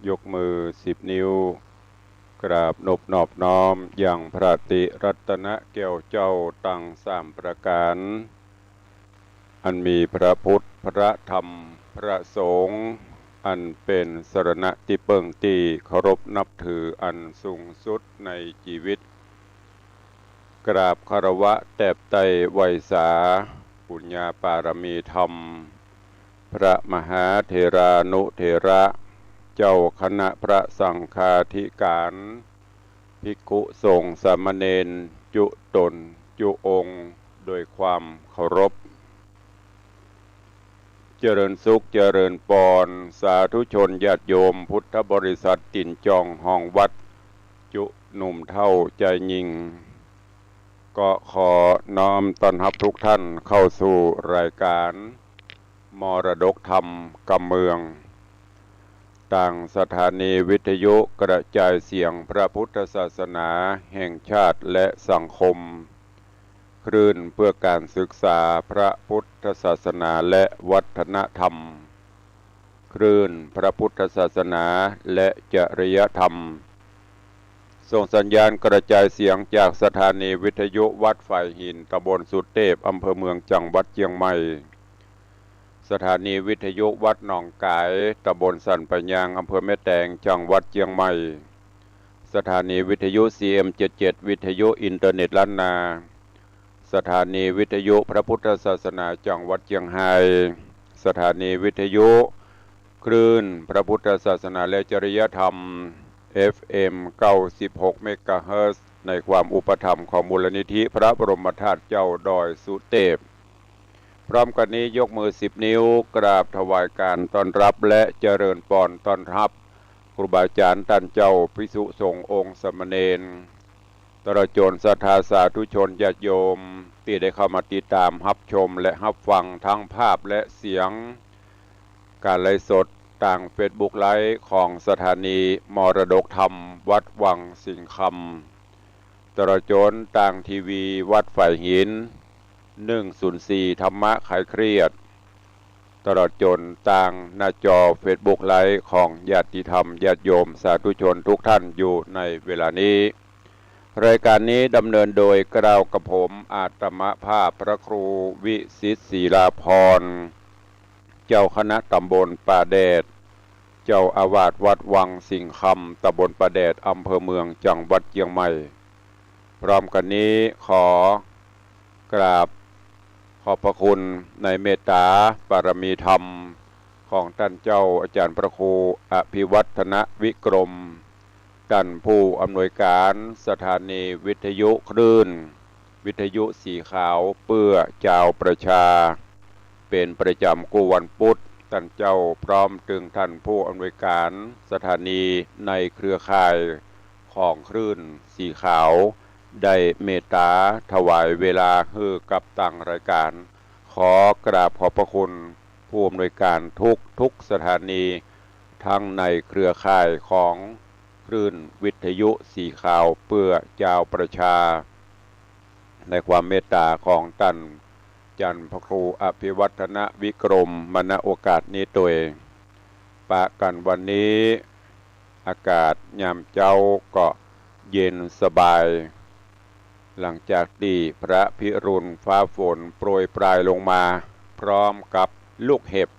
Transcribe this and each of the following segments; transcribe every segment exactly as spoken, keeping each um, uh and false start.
ยกมือสิบนิ้ว กราบนบนอบน้อมยังพระติรัตนแก้วเจ้าตังสามประก๋าน อันมีพระพุทธ พระธรรม พระสงฆ์ อันเป๋นสรณะตี้เปิ้งตี้เคารพนับถืออันสูงสุดในจีวิต กราบคารวะแตบไต้ไหว้สา ปุญญาปารมีธรรม พระมหาเถรานุเถระ เจ้าคณะพระสังฆาธิการ ภิกขุสงฆ์สามเณร จุ๊ต๋นจุ๊องค์ โดยความเคารพ เจริญสุขเจริญปอน สาธุชนญาติโยมพุทธบริษัทตี๋นจองห้องวัด จุ๊หนุ่มเฒ่าจายญิง ก็ขอน้อมต้อนฮับทุกท่านเข้าสู่รายการ มรดกธรรมกำเมือง ตางสถานีวิทยุกระจายเสียงพระพุทธศาสนาแห่งชาติและสังคม คลื่นเพื่อการศึกษาพระพุทธศาสนาและวัฒนธรรม คลื่นพระพุทธศาสนาและจริยธรรม ส่งสัญญาณกระจายเสียงจากสถานีวิทยุวัดฝายหิน ตำบลสุเตพ อำเภอเมือง จังหวัดเจียงใหม่ สถานีวิทยุวัดหนองก๋าย ตำบลสันป่ายาง อำเภอแม่แตง จังหวัดเจียงใหม่ สถานีวิทยุ ซีเอ็มเจ็ดเจ็ด วิทยุอินเทอร์เน็ตล้านนา สถานีวิทยุพระพุทธศาสนาจังหวัดเจียงฮาย สถานีวิทยุคลื่นพระพุทธศาสนาและจริยธรรม เอฟเอ็ม เก้าสิบหก เมกะเฮิรตซ์ ในความอุปถัมภ์ของมูลนิธิพระบรมธาตุเจ้าดอยสุเตพ พร้อมกั๋นนี้ยกมือสิบนิ้วกราบถวายการต้อนฮับและเจริญปอนต้อนฮับ ครูบาอาจ๋ารย์ต้านเจ้า ภิกษุสงฆ์องค์สามเณร ตลอดจ๋นศรัทธาสาธุชนญาติโยม ตี้ได้เข้ามาติดต๋ามฮับชมและฮับฟังทั้งภาพและเสียง ก๋านไลฟ์สดตางเฟซบุ๊กไลฟ์ของสถานีมรดกธรรมวัดวังสิงห์คำ ตลอดจ๋นตางทีวีวัดฝายหิน หนึ่งศูนย์สี่ ธรรมะคลายเครียด ตลอดจ๋นตางหน้าจอเฟซบุ๊กไลฟ์ของญาติธรรมญาติโยมสาธุชนทุกท่านอยู่ในเวลานี้ รายการนี้ดำเนินโดยเกล้ากระผมอาตมาภาพพระครูวิสิทธิ์ศิลาภรณ์ เจ้าคณะตำบลป่าแดด เจ้าอาวาสวัดวังสิงห์คำ ตำบลป่าแดด อำเภอเมือง จังหวัดเจียงใหม่ พร้อมกั๋นนี้ขอกราบขอบพระคุณในเมตตาบารมีธรรมของต้านเจ้าอาจ๋ารย์พระครูอภิวัฒนวิกรม ต้านผู้อำนวยก๋านสถานีวิทยุคลื่นวิทยุสีขาวเปื้อจาวประชา เป๋นประจ๋ำกู้วันปุ๊ด ต้านเจ้าพร้อมตึงต้านผู้อำนวยก๋านสถานีในเครือข่ายของคลื่นสีขาว ได้เมตตาถวายเวลาหื้อกับตางรายก๋าน ขอกราบขอบพระคุณผู้อำนวยก๋านทุกๆสถานี ทั้งในเครือข่ายของคลื่นวิทยุสีขาวเปื้อจาวประชา ในความเมตตาของต้านอาจ๋ารย์พระครูอภิวัฒนวิกรมมา ณ โอกาสนี้ตวย ปะกั๋นวันนี้ อากาศยามเจ๊าก็เย็นสบาย หลังจากตี้พระพิรุณฟ้าฝนโปรยปรายลงมา พร้อมกับลูกเห็บ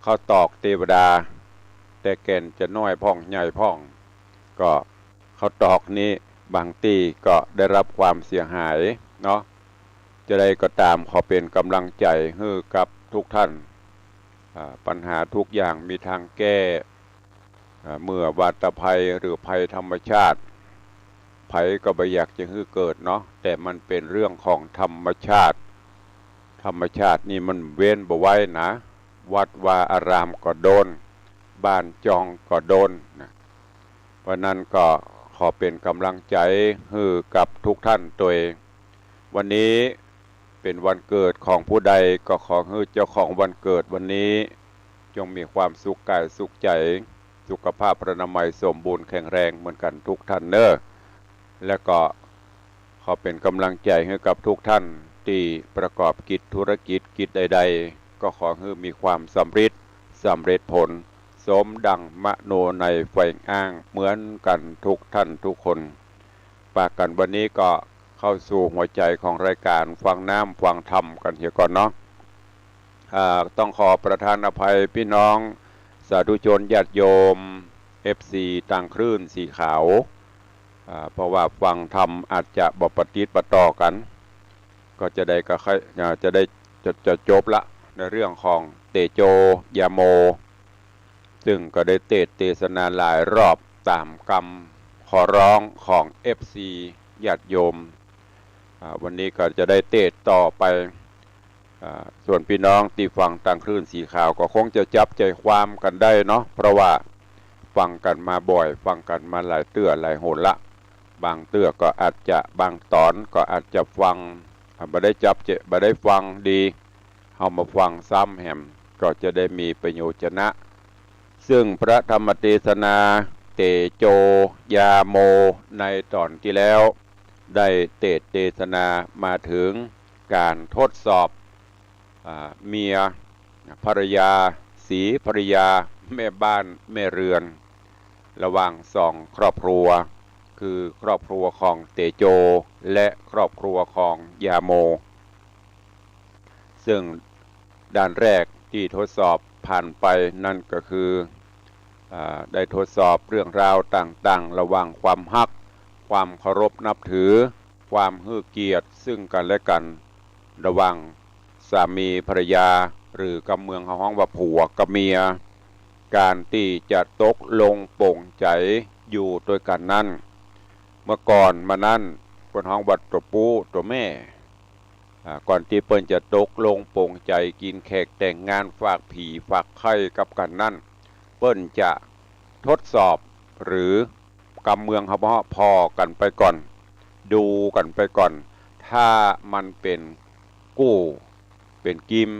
เข้าตอกเตวดา แต่แก่นจะน้อยพ่องใหญ่พ่อง ก็เข้าตอกนี้บางตี้ก็ได้ฮับความเสียหายเนาะ จะใดก็ต๋ามขอเป๋นก๋ำลังใจ๋หื้อกับทุกท่าน อ่า ปัญหาทุกอย่างมีตางแก้ อ่า เมื่อวาตภัยหรือภัยธรรมชาติ ใผก็บ่อยากจะหื้อเกิดเนาะ แต่มันเป๋นเรื่องของธรรมชาติ ธรรมชาตินี่มันเว้นบ่ไว้นะ วัดวาอารามก็โดน บ้านจองก็โดนนะ เพราะนั้นก็ขอเป๋นก๋ำลังใจ๋หื้อกับทุกท่านตวย วันนี้เป๋นวันเกิดของผู้ใดก็ขอหื้อเจ้าของวันเกิดวันนี้ จงมีความสุขกายสุขใจ๋ สุขภาพพรรณนามัยสมบูรณ์แข็งแรงเหมือนกั๋นทุกท่านเน่อ และก็ขอเป๋นก๋ำลังใจ๋หื้อกับทุกท่านตี้ประกอบกิจธุรกิจกิจใดๆ ก็ขอหื้อมีความสำเร็จ สำเร็จผล สมดังมโนในใฝ่อ้างเหมือนกั๋นทุกท่านทุกคน ปะกั๋นวันนี้ก็เข้าสู่หัวใจ๋ของรายก๋านฟังน้ำฟังธรรมกั๋นเหียก่อนเนาะ อ่า ต้องขอประทานอภัยพี่น้องสาธุชนญาติโยม เอฟซี ตางคลื่นสีขาว อ่า เพราะว่าฟังธรรมอาจจะบ่ปะติดบ่ต่อกั๋น ก็จะได้ก็ค่อย อ่า จะได้จะ จะจบละในเรื่องของเตโจยาโม ซึ่งก็ได้เตสน์เตสนาหลายรอบต๋ามกำขอร้องของ เอฟซี ญาติโยม อ่า วันนี้ก็จะได้เตสน์ต่อไป อ่า ส่วนพี่น้องตี้ฟังตางคลื่นสีขาวก็คงจะจับใจ๋ความกั๋นได้เนาะ เพราะว่าฟังกั๋นมาบ่อย ฟังกั๋นมาหลายเตื้อหลายหนละ บางเตื้อก็อาจจะ บางต๋อนก็อาจจะฟัง อ่า บ่ได้จับใจ๋ บ่ได้ฟังดี เฮามาฟังซ้ำแหมก็จะได้มีประโยชน์นะ ซึ่งพระธรรมเตสนาเตโจยาโมในต๋อนตี้แล้ว ได้เตสน์เตสนามาเถิงก๋านทดสอบ อ่า เมียภรรยา สีภรรยา แม่บ้านแม่เรือน ระหว่างสองครอบครัว คือครอบครัวของเตโจ และครอบครัวของยาโม ซึ่งด่านแรกตี้ทดสอบผ่านไปนั่นก็คือ อ่า ได้ทดสอบเรื่องราวต่างๆ ระหว่างความฮัก ความเคารพนับถือ ความหื้อเกียรติซึ่งกั๋นและกั๋น ระหว่างสามีภรรยา หรือกำเมืองเฮาฮ้องว่าผัวกับเมีย ก๋านตี้จะตกลงปลงใจ๋อยู่ตวยกั๋นนั้น เมื่อก่อนมานั้นเปิ้นฮ้องว่าตั๋วปู๊ตั๋วแม่ อ่า ก่อนตี้เปิ้นจะตกลงปลงใจ๋กิ๋นแขกแต่งงานฝากผีฝากไข้กับกั๋นนั้น เปิ้นจะทดสอบ หรือกำเมืองเฮาฮ้องผ่อกั๋นไปก่อน ดูกั๋นไปก่อน ถ้ามันเป๋นกู้เป๋นกิม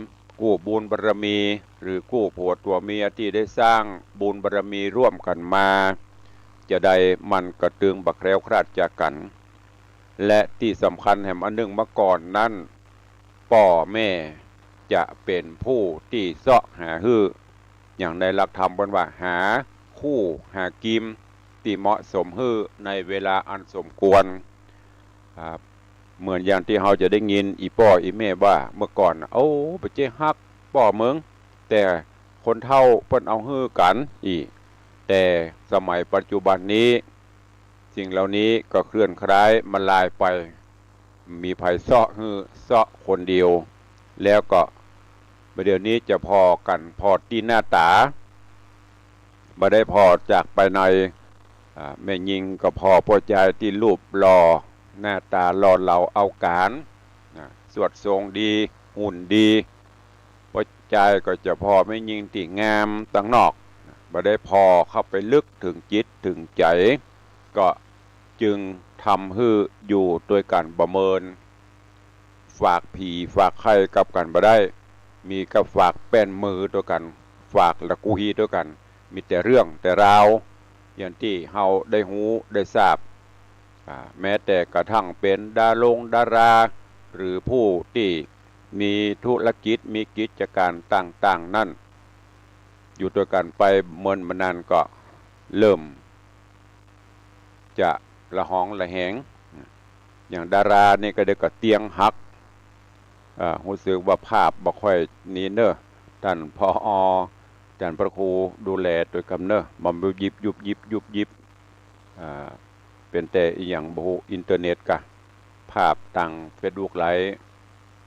กู้บุญบารมี หรือกู้ตั๋วผัวตั๋วเมียตี้ได้สร้างบุญบารมีร่วมกั๋นมา จาใดมันก็ตึงบ่แคล้วคลาดจากกั๋น และตี้สำคัญแหมอันนึ่งเมื่อก่อนนั้น ป้อแม่จะเป๋นผู้ตี้เซาะหาหื้อ อย่างในหลักธรรมเปิ้นว่าหาคู่หากิมตี้เหมาะสมหื้อในเวลาอันสมควร อ่า เหมือนอย่างตี้เฮาจะได้ยินอี่ป้ออี่แม่ว่าเมื่อก่อนน่ะ โอ้ บ่เจ๊ฮักป้อเมิง แต่คนเฒ่าเปิ้นเอาหื้อกั๋นอี้ แต่สมัยปัจจุบันนี้ สิ่งเหล่านี้ก็เคลื่อนคล้ายมาลายไป มีใผเซาะหื้อเซาะคนเดียว แล้วก็บ่าเดี่ยวนี้จะผ่อกั๋นผ่อตี้หน้าต๋า บ่ได้ผ่อจากภายใน อ่า แม่ญิงก็ผ่อป้อจายตี้รูปหล่อ หน้าต๋าหล่อเหลาเอาก๋าน นะ สวดทรงดี หุ่นดี ป้อจายก็จะผ่อแม่ญิงตี้งามตังนอก บ่ได้ผ่อเข้าไปลึกเถิงจิตเถิงใจ๋ ก็จึงทำหื้ออยู่ตวยกั๋นบ่เมิน ฝากผีฝากไข้กับกั๋นบ่ได้ มีก้าฝากแป้นมือตวยกั๋น ฝากละกุยตวยกั๋น มีแต่เรื่องแต่ราว อย่างตี้เฮาได้ฮู้ได้ทราบ อ่า แม้แต่กระทั่งเป๋นดารงดารา หรือผู้ตี้มีธุรกิจ มีกิจก๋านต่างๆ นั้น อยู่ตวยกั๋นไปเมินมานานก็เริ่มจะละหองละแหง อย่างดารานี่ก็เดี๋ยวก็เตียงหัก อ่า ฮู้สึกว่าภาพบ่ค่อยนี่เนาะ ต้าน ผอ. ต้านพระครูดูแลตวยกำเนาะ บ่ยุบยิบ ยุบยิบ ยุบยิบ อ่า เป๋นแต่อะหยังบ่ฮู้ อินเทอร์เน็ตกา ภาพตางเฟซบุ๊กไลฟ์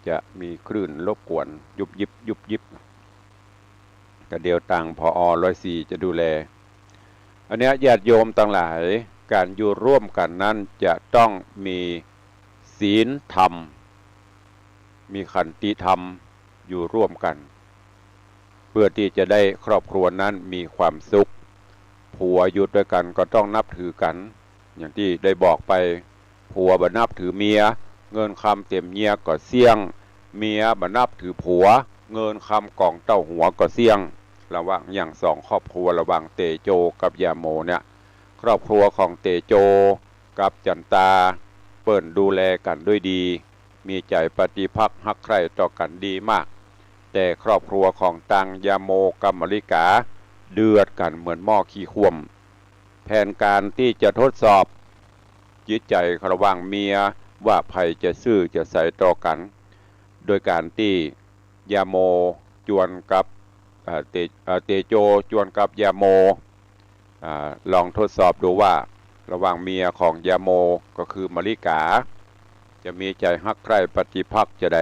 จะมีคลื่นรบกวน ยุบยิบ ยุบยิบ ก็เดี๋ยวตาง ผอ. ร้อยสี่ จะดูแล อันเนี้ยญาติโยมตังหลาย ก๋านอยู่ร่วมกั๋นนั้นจะต้องมีศีลธรรม มีขันติธรรมอยู่ร่วมกั๋น เพื่อตี้จะได้ครอบครัวนั้นมีความสุข ผัวอยู่ตวยกั๋นก็ต้องนับถือกั๋น อย่างตี้ได้บอกไป ผัวบ่นับถือเมีย เงินคำเต็มเยียก็เสี้ยง เมียบ่นับถือผัว เงินคำก๋องเต้าหัวก็เสี้ยง ระหว่างอย่างสองครอบครัว ระหว่างเตโจกับยาโมเนี่ย ครอบครัวของเตโจกับจันตา เปิ้นดูแลกั๋นด้วยดี มีใจ๋ปฏิภักษ์ฮักใคร่ต่อกั๋นดีมาก แต่ครอบครัวของตางยาโมกับมะลิกา เดือดกั๋นเหมือนหม้อขี้คว่ำ แผนก๋านตี้จะทดสอบจิตใจ๋ระหว่างเมียว่าใผจะซื่อจะใสต่อกั๋น โดยก๋านตี้ยาโมจวนกับ อ่า เต- อ่า เตโจจวนกับยาโม อ่า ลองทดสอบดูว่าระหว่างเมียของยาโมก็คือมะลิก๋า จะมีใจ๋ฮักใคร่ปฏิภักษ์จาใด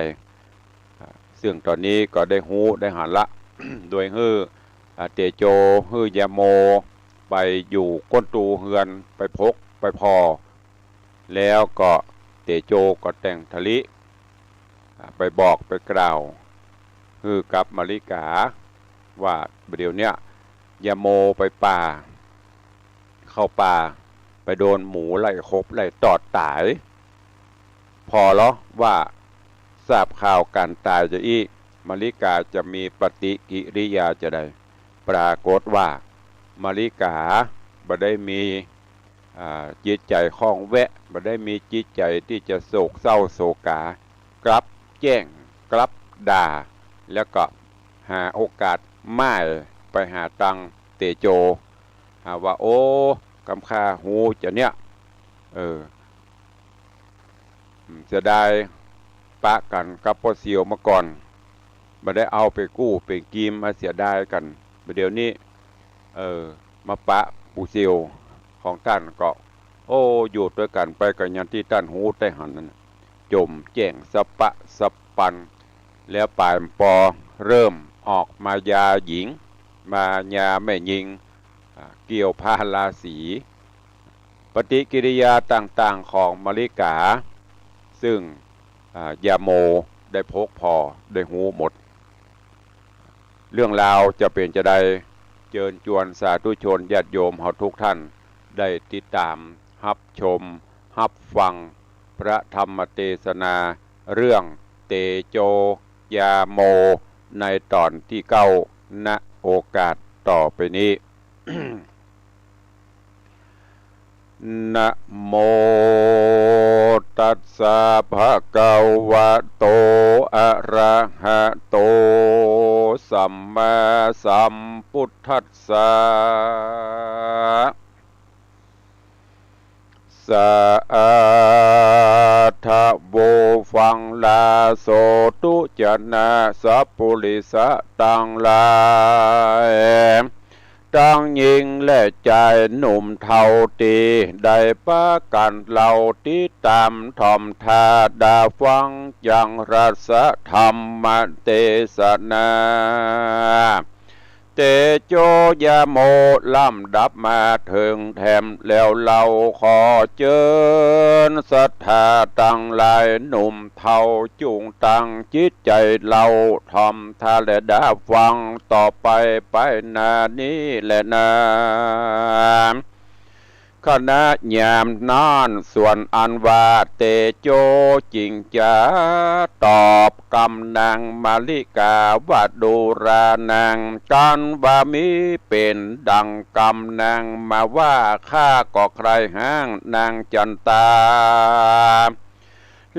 อ่า ซึ่งต๋อนนี้ก็ได้ฮู้ได้หันละ โดยหื้อ อ่า เตโจหื้อยาโมไปอยู่ก้นตูเฮือนไปพบไปผ่อ แล้วก็เตโจก็แต่งถลิ อ่า ไปบอกไปกล่าวหื้อกับมะลิก๋า ว่าบ่าเดี่ยวเนี้ยยาโมไปป่า เข้าป่าไปโดนหมูไล่ขบไล่ตอดต๋าย ผ่อลอว่าทราบข่าวก๋านต๋ายจาอี้ มะลิก๋าจะมีปฏิกิริยาจาใด ปรากฏว่ามะลิก๋าบ่ได้มี อ่า จิตใจ๋ข้องแวะ บ่ได้มีจิตใจ๋ตี้จะโศกเศร้าโศกา กลับแจ้ง กลับด่า แล้วก็หาโอกาสม่ายไปหาตังเตโจ หาว่า โอ้ กำข้าฮู้จาเนี้ย เออ อืม เสียดายปะกั๋นกับป้อเสี่ยวมาก่อน บ่ได้เอาไปกู้ไปกิมมาเสียดายกั๋น บ่าเดี่ยวนี้ เออ มาปะปู่เสี่ยวของต้านก็ โอ้ อยู่ตวยกั๋นไปก็อย่างตี้ต้านฮู้ได้หันนั่นน่ะ จ่มแจ้งสะปะสะปัน แล้วป๋ายปอเริ่มออกมายาหญิง มายาแม่ญิง อ่า เกี่ยวพาราศี ปฏิกิริยาต่างๆ ของมะลิก๋า ซึ่ง อ่า ยาโมได้พบผ่อได้ฮู้หมด เรื่องราวจะเป๋นจาใด เจิญจวนสาธุชนญาติโยมเฮาทุกท่าน ได้ติดต๋ามฮับชมฮับฟังพระธรรมเตสนา เรื่องเตโจยาโม ในต๋อนตี้เก้า ณ โอกาสต่อไปนี้ นะโมตัสสะ ภะคะวะโต อะระหะโต สัมมาสัมพุทธัสสะ สาธุ ฟังลาโสธุ จะนะ สัพปุริสะตังหลาย ตังญิงและจายหนุ่มเฒ่าตี้ได้ปากั๋นเล่าติดต๋ามถ่อมถ้าดาฟังจังรัสธรรมเตสนา เตโจยาโม ลำดับมาเถิงแถมแล้วเล่า ขอเจิญศรัทธาตังหลายหนุ่มเฒ่า จุ่งตั้งจิตใจ๋เล่าถ่อมถ้าและดาฟังต่อไปไปหน้านี้แลนา ขณะยามนั้น ส่วนอันว่าเตโจจึงจะตอบกำนางมะลิก๋าว่า ดูรานัง กั๋นว่ามีเป๋นดังกำนางมาว่า ข้าก็ใคร่ฮักนางจันตา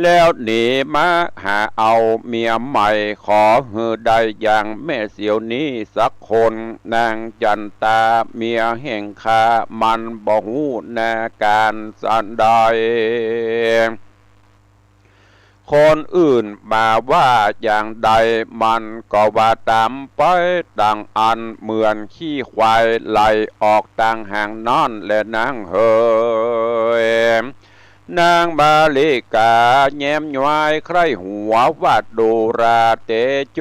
แล้วหนีมาหาเอาเมียใหม่ ขอหื้อได้อย่างแม่เสี่ยวนี้สักคน นางจันตาเมียแห่งข้า มันบ่ฮู้นาก๋านสันใด คนอื่นมาว่าอย่างใด มันก็ว่าต๋ามไปตางอั้น เหมือนขี้ควายไหลออกตางหางนั้นแลนางเหย นางมะลิก๋าแย้มย้อยใคร่หัวว่า ดูราเตโจ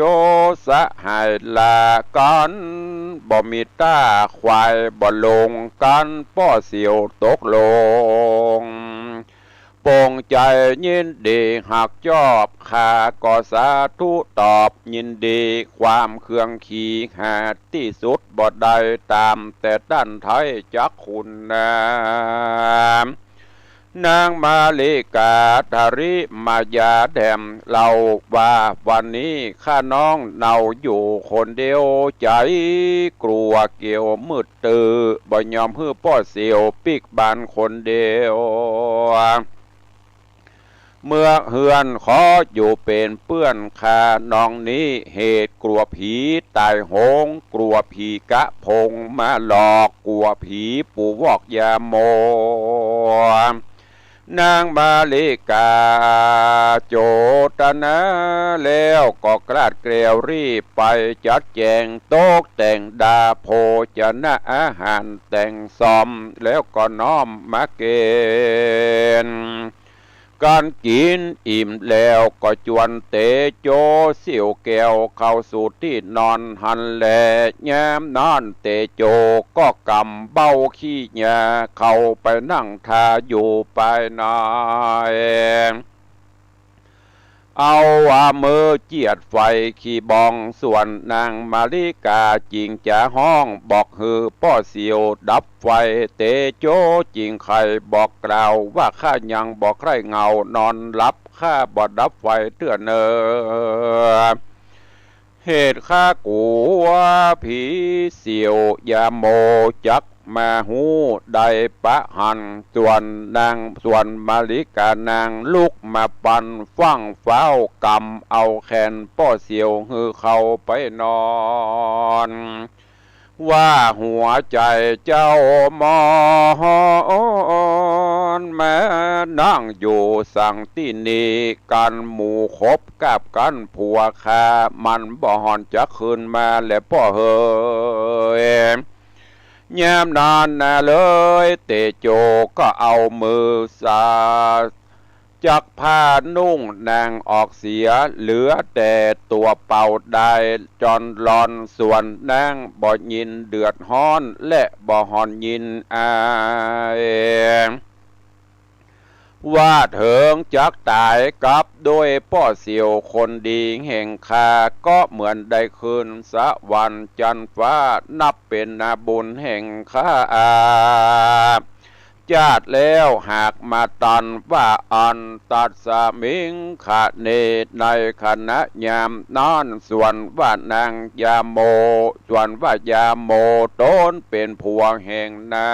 สหายลา กั๋นบ่มีต้า ควายบ่ลง กั๋นป้อเสี่ยวตกลง ปงใจ๋ยินดีฮักจอบ ข้าก็สาธุตอบยินดี ความเคืองขีหาตี้สุดบ่ได้ ต๋ามแต่ต้านไท้จักขุนนาม นางมะลิก๋าถริมายาแถมเล่าว่า วันนี้ข้าน้องเนาอยู่คนเดียว ใจ๋กลัวเกี่ยวมืด ตื้อบ่ยอมหื้อป้อเสี่ยวปิ๊กบ้านคนเดียว เ เมืองเฮือนขออยู่เป๋นเปื้อนข้า นองนี้เหตุกลัวผีต๋ายโหง กลัวผีกะพงมาหลอก กลัวผีปู่วอกยาโม นางมาริกาโจตนาแล้วก็กลาดเกลียวรีบไปจัดแจ๋งตกแต่งดาโภชนะอาหารแต่งซอม แล้วก็น้อมมาเก๋ณฑ์กั๋นกิ๋นอิ่มแล้วก็จวนเตโจเสี่ยวแก้วเข้าสู่ตี้นอนหั้นแล ยามนั้นเตโจก็ก๋ำเบ้าขี้ยาเข้าไปนั่งทาอยู่ปายใน เอาว่ามือเจียดไฟขี้บ้อง ส่วนนางมาริกาจึงจะฮ้องบอกหื้อป้อเสี่ยวดับไฟ เตโจจึงไขบอกกล่าวว่า ข้ายังบ่ใคร่เหงานอนหลับ ข้าบ่ดับไฟเตื้อเน่อ เหตุข้ากั๋วผีเสี่ยวยาโมจักมาฮู้ได้ปะหั้น ส่วนนาง ส่วนมาริกานางลุกมาปันฟั่งฟ้าวก๋ำเอาแขนป้อเสี่ยวหื้อเข้าไปนอน ว่าหัวใจ๋เจ้ามอน มานั่งอยู่สังตี้นี่กั๋นหมู่คบกับกั๋น ผัวข้ามันบ่ห่อนจักคืนมาแลป้อเหย ยามนั้นนาเลยเตโจก็เอามือสา จักผ้านุ่งนางออกเสีย เหลือแต่ตั๋วเปล่าได้จอนลอน ส่วนนางบ่ยินเดือดฮ้อน และบ่ห่อนยินอาย ว่าเถิงจักต๋ายกับด้วยป้อเสี่ยวคนดีแห่งข้า ก็เหมือนได้คืนสวรรค์จันทร์ฟ้า นับเป๋นนาบุญแห่งข้า จาดแล้วหากมาตัน ว่าอันตัสมิงคะเน ในขณะยามนั้น ส่วนว่านางยาโม ส่วนว่ายาโมต๋นเป๋นผัวแห่งนา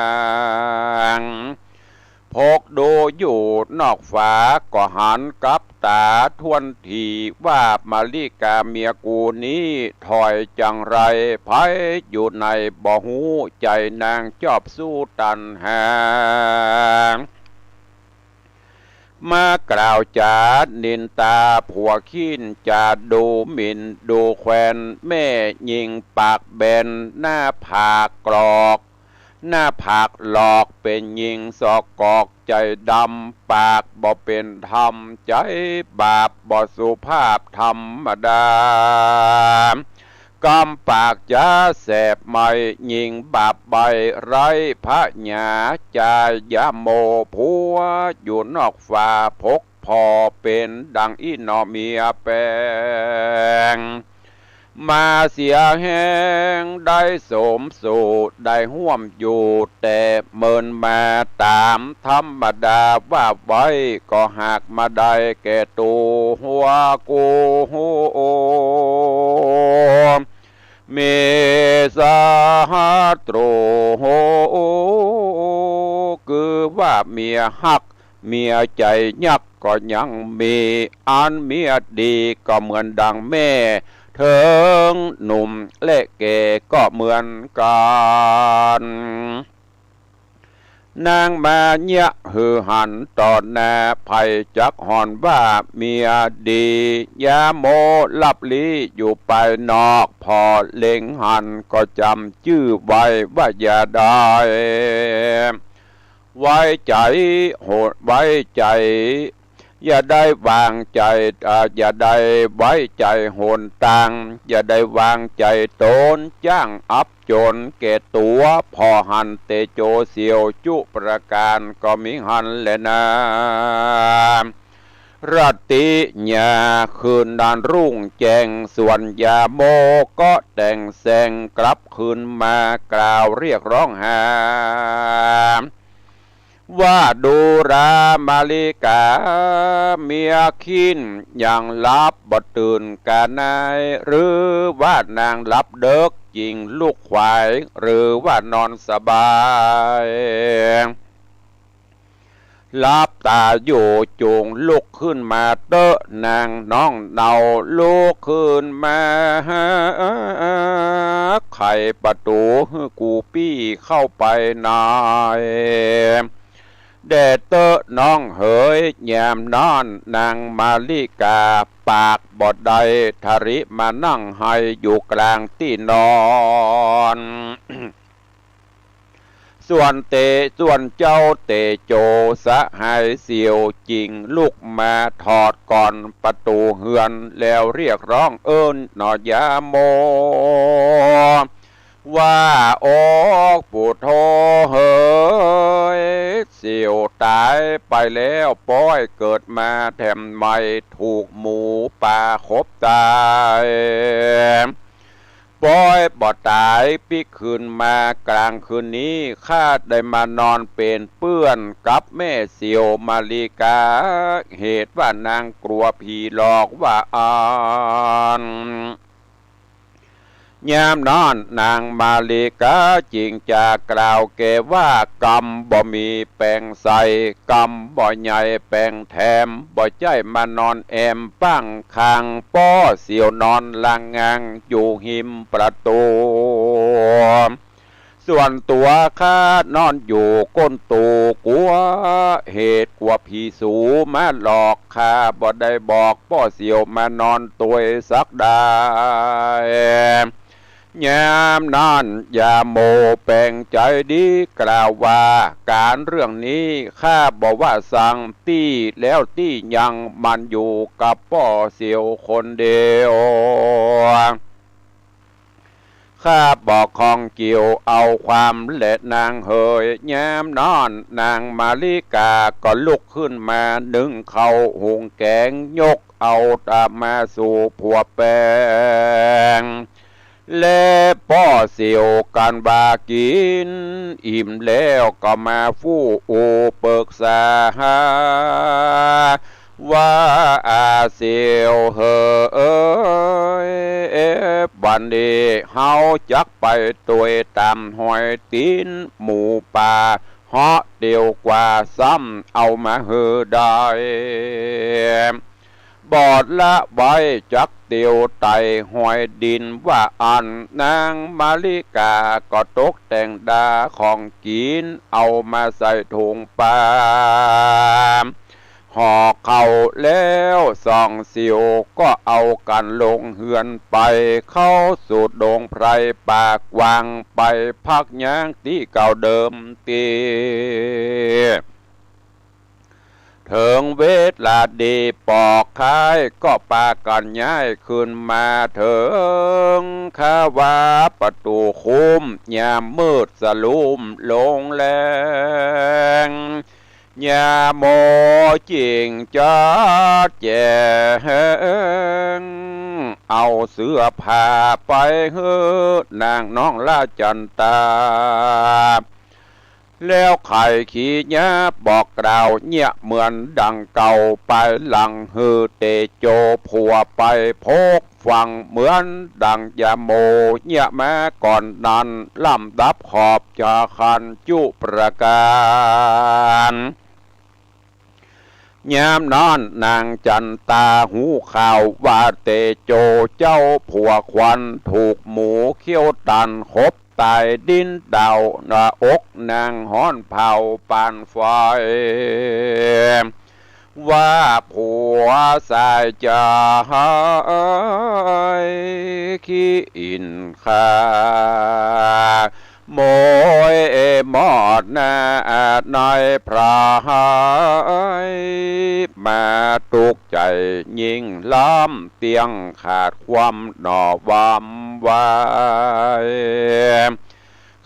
ง พกดูอยู่นอกฝา ก็หันกับต๋าถ้วนทีว่า มาริกาเมียกูนี้ถอยจังไร ใผอยู่ในบ่ฮู้ ใจ๋นางจอบสู้ตัณหา มากล่าวจ๋านินตาผัวขี้น จ๋าดูหมิ่นดูแควน แม่ญิงปากแบน หน้าผากกรอก หน้าผากหลอก เป๋นญิงสอกกอกใจ๋ดำ ปากบ่เป๋นธรรม ใจ๋บาปบ่สุภาพธรรมดา กำปากจ๋าแสบไหม้ ญิงบาปใบ้ไร้ผญา จ๋ายาโมผัวอยู่นอกฝา พกผ่อเป๋นดังอี้หน่อเมียแปง มาเสียแฮงได้สมสู่ ได้ฮ่วมอยู่แต่เมินมา ต๋ามธรรมดาว่าไว้ ก็หากมาได้แก่ตั๋วหัวกู มีศัตรู คือว่าเมียฮัก เมียใจ๋ยักก็ยังมี อันเมียดีก็เหมือนดังแม่ เถิงหนุ่มและแก่ก็เหมือนกั๋น นางมาเยียะหื้อหันต่อหน้า ใผจักห่อนว่าเมียดี ยาโมลับลี้อยู่ภายนอก ผ่อเล็งหันก็จ๋ำจื้อไว้ว่าอย่าได้ ไว้ใจ๋หน ไว้ใจ๋ อย่าได้วางใจ๋ อ่า อย่าได้ไว้ใจ๋หนตาง อย่าได้วางใจ๋ต๋น จ้างอับจ๋นแก่ตั๋ว ผ่อหันเตโจเสี่ยวจุประก๋าน ก็มีหันแลนา รัตติยา คืนนั้นรุ่งแจ้ง ส่วนยาโมก็แต่งแสงกลับคืนมากล่าวเรียกร้องหา ว่าดูรามาริกาเมียขี้น ยังหลับบ่ตื่นกาไหน หรือว่านางหลับเดิ็กจึงลุกไขว่ หรือว่านอนสบาย หลับต๋าอยู่จุ่งลุกขึ้นมาเต๊อะ นางน้องเนาลุกขึ้นมา ไขประตู๋หื้อกูปี้เข้าไปใน แด่เต๊อะน้องเหย ยามนั้นนางมาริกาปากบ่ได้ ทะริมานั่งไห้อยู่กลางตี้นอน ส่วนเต ส่วนเจ้าเตโจสหายเสี่ยวจึงลุกมาถอดก่อนประตู๋เฮือน แล้วเรียกร้องเอิ้นหน่อยาโม ว่า โอ้ ปู่โธ่เหย เสี่ยวต๋ายไปแล้ว ป๊อยเกิดมาแถมใหม่ ถูกหมูป่าขบต๋าย ป๊อยบ่ต๋ายปิ๊กคืนมา กลางคืนนี้ข้าได้มานอนเป๋นเปื้อนกับแม่เสี่ยวมาริกา เหตุว่านางกลัวผีหลอกว่าอั้น ยามนั้นนางมาริกาจึงจะกล่าวแก่ว่า กำบ่มีแป๋งใส่ กำบ่ใหญ่แป๋งแถม บ่ใจ้มานอนแอมป้างข้างป้อเสี่ยวนอนลางงางอยู่ฮิมประตู๋ ส่วนตั๋วข้านอนอยู่ก้นตู๋ กั๋วเหตุกั๋วผีสูมาหลอก ข้าบ่ได้บอกป้อเสี่ยวมานอนตวยสักดาย ยามนั้นยาโมแป๋งใจ๋ดีกล่าวว่า ก๋านเรื่องนี้ข้าบ่ว่าสัง ตี้แล้วตี้ยัง มันอยู่กับป้อเสี่ยวคนเดียว ข้าบ่ข้องเกี่ยวเอาความแลนางเหย ยามนั้นนางมาริกาก็ลุกขึ้นมานึ่งข้าวหุงแก๋ง ยกเอาตามาสู่ผัวแป๋ง และป้อเสี่ยวกั๋นว่า กิ๋นอิ่มแล้วก็มาฟู่อู้ปึกษา ว่า อาเสี่ยวเหย บัดนี้เฮาจักไปตวยต๋ามฮอยตี๋นหมูป่า เหาะเตียวกว่าซ้ำเอามาหื้อได้ บ่ละไว้จักเตียวไต่ฮอยดิน ว่าอั้นนางมาริกาก็ตกแต่งดาของกิ๋น เอามาใส่ถุงปา ห่อข้าวแล้วสองเสี่ยวก็เอากั๋นลงเฮือนไป เข้าสู่ดงไพรป่ากว้าง ไปพักยังตี้เก่าเดิมตี้ เถิงเวลาดีปอกคายก็ปากั๋นย้ายขึ้นมาเถิง คาวาประตู๋คุ้ม ยามมืดสะลุมลงแลง ยาโมจึงจัดแจ๋ง เอาเสื้อผ้าไปหื้อนางน้องราจันตา แล้วไขขีญาบอกกล่าวเยียะเหมือนดังเก่า ไปหลังหื้อเตโจผัวไปพกฟังเหมือนดังยาโมเยียะมาก่อนนั้น ลำดับขอบจาคันจุประก๋าน ยามนั้นนางจันตาฮู้ข่าวว่าเตโจเจ้าผัวขวัญถูกหมูเขี้ยวตันขบต๋าย ดิ้นดาวหน้าอกนางฮ้อนเผาปานไฟ ว่าผัวสายจายขี้อินข้า โมยมอดหน้าในพราย มาตุ๊กใจ๋ยิ่งล้ำ เตี้ยงขาดความหน่อวำไว้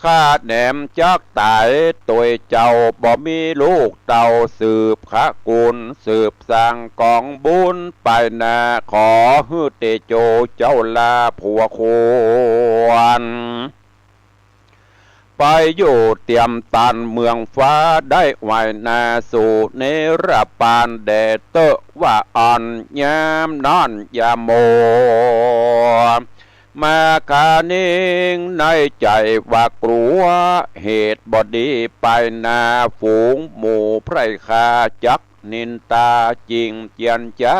ข้าแหนมจักต๋ายตวยเจ้า บ่มีลูกเต้าสืบขะกุล สืบสร้างก๋องบุญไปหน้า ขอหื้อเตโจเจ้าลาผัวขวัญ ไปอยู่เตียมตันเมืองฟ้า ได้ไหว้หน้าสู่เนรปานแด่เต๊อะ ว่าอั้น ยามนั้นยาโม มาคานิงในใจ๋ว่ากลัว เหตุบ่ดีไปหน้าฝูงหมู่ไพร่ข้า จักนินตาจิ่งเจียนจ๋า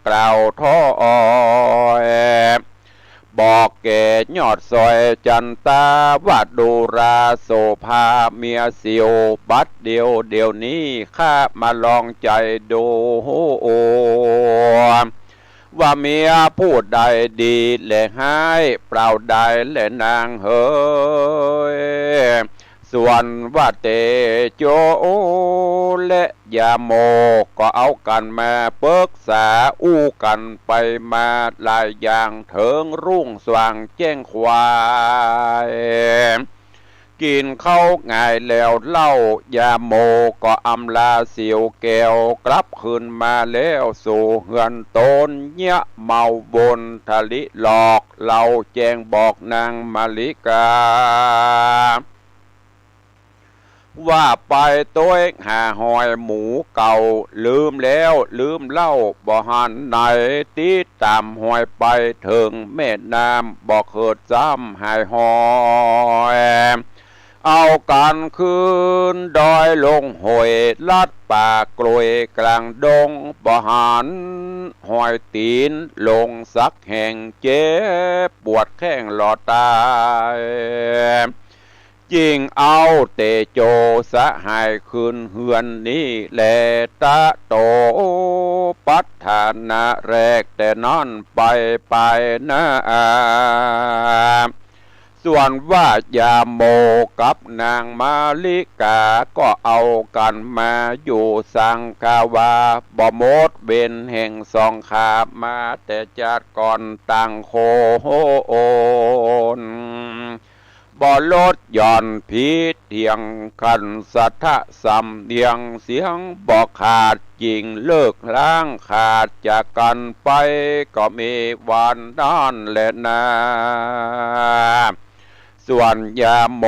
กล่าวถ้อย บอกแก่ยอดซอยจันตาว่า ดูราโสภาเมียสิว บัดเดี่ยวเดี่ยวนี้ข้ามาลองใจ๋ดู ว่าเมียผู้ใดดีแลฮ้าย เปล่าใดแลนางเหย ส่วนว่าเตโจและยาโม ก็เอากั๋นมาปึกษาอู้กั๋นไปมาหลายอย่าง เถิงรุ่งสว่างแจ้งไขว่ กิ๋นข้าวงายแล้วเล่า ยาโมก็อำลาสิวแก้ว กลับคืนมาแล้วสู่เฮือนตน เยียะเมาวนทะลิหลอก เล่าแจ้งบอกนางมะลิกา ว่าไปตวยหาฮอยหมู่เก่า ลืมแล้วลืมเล่าบ่หันไหน ติดต๋ามฮอยไปเถิงแม่น้ำ บ่เขิดซ้ำหายฮอย เอากั๋นขึ้นดอยลงห้วย ลัดป่ากล้วยกลางดง บ่หันฮอยตี๋นลงสักแห่ง เจ็บปวดแข้งหล่อต๋าย จิ่งเอาเตโจสหายคืนเฮือนนี้แล ตะโตปัฏฐานะแรกแต่นั้นไป ไปนา ส่วนว่ายาโมกับนางมะลิกา ก็เอากั๋นมาอยู่สังขาวา บ่หมดเวรแห่งสองข้ามาแต่จาติก่อน ต่างคนบ่ลดหย่อนผิดเถียง ขันสัทธะสำเนียงเสียงบ่ขาด จิ่งเลิกล้างขาดจากกั๋นไป ก็มีวันนั้นแลนา ส่วนยาโม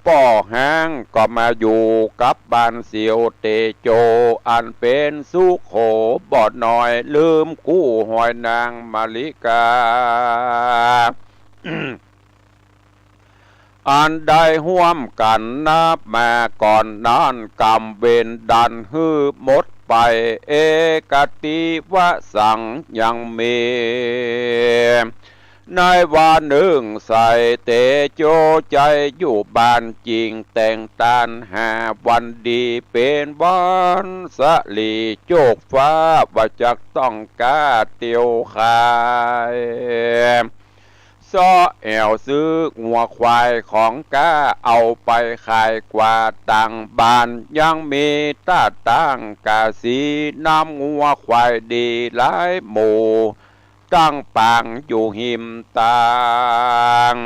ป้อฮ้างก็มาอยู่กับบ้านสิวเตโจ อันเป๋นสุโขบ่น้อย ลืมกู้ฮอยนางมะลิกา อันได้ฮ่วมกั๋นนับมาก่อนนั้น กรรมเวรดันหื้อหมดไป เอกติวสังยังมี ในวันนึ่งใสเตโจใจ๋อยู่บ้าน จิ่งแต่งตานหาวันดี เป๋นวันสะหลีโจคฟ้า ว่าจักต้องก้าเตียวขาย เซาะแอ่วซื้องัวควายของก้า เอาไปขายกว่าต่างบ้าน ยังมีต้าตั้งกาสี นำงัวควายดีหลายหมู่ ตั้งปางอยู่ฮิมตาง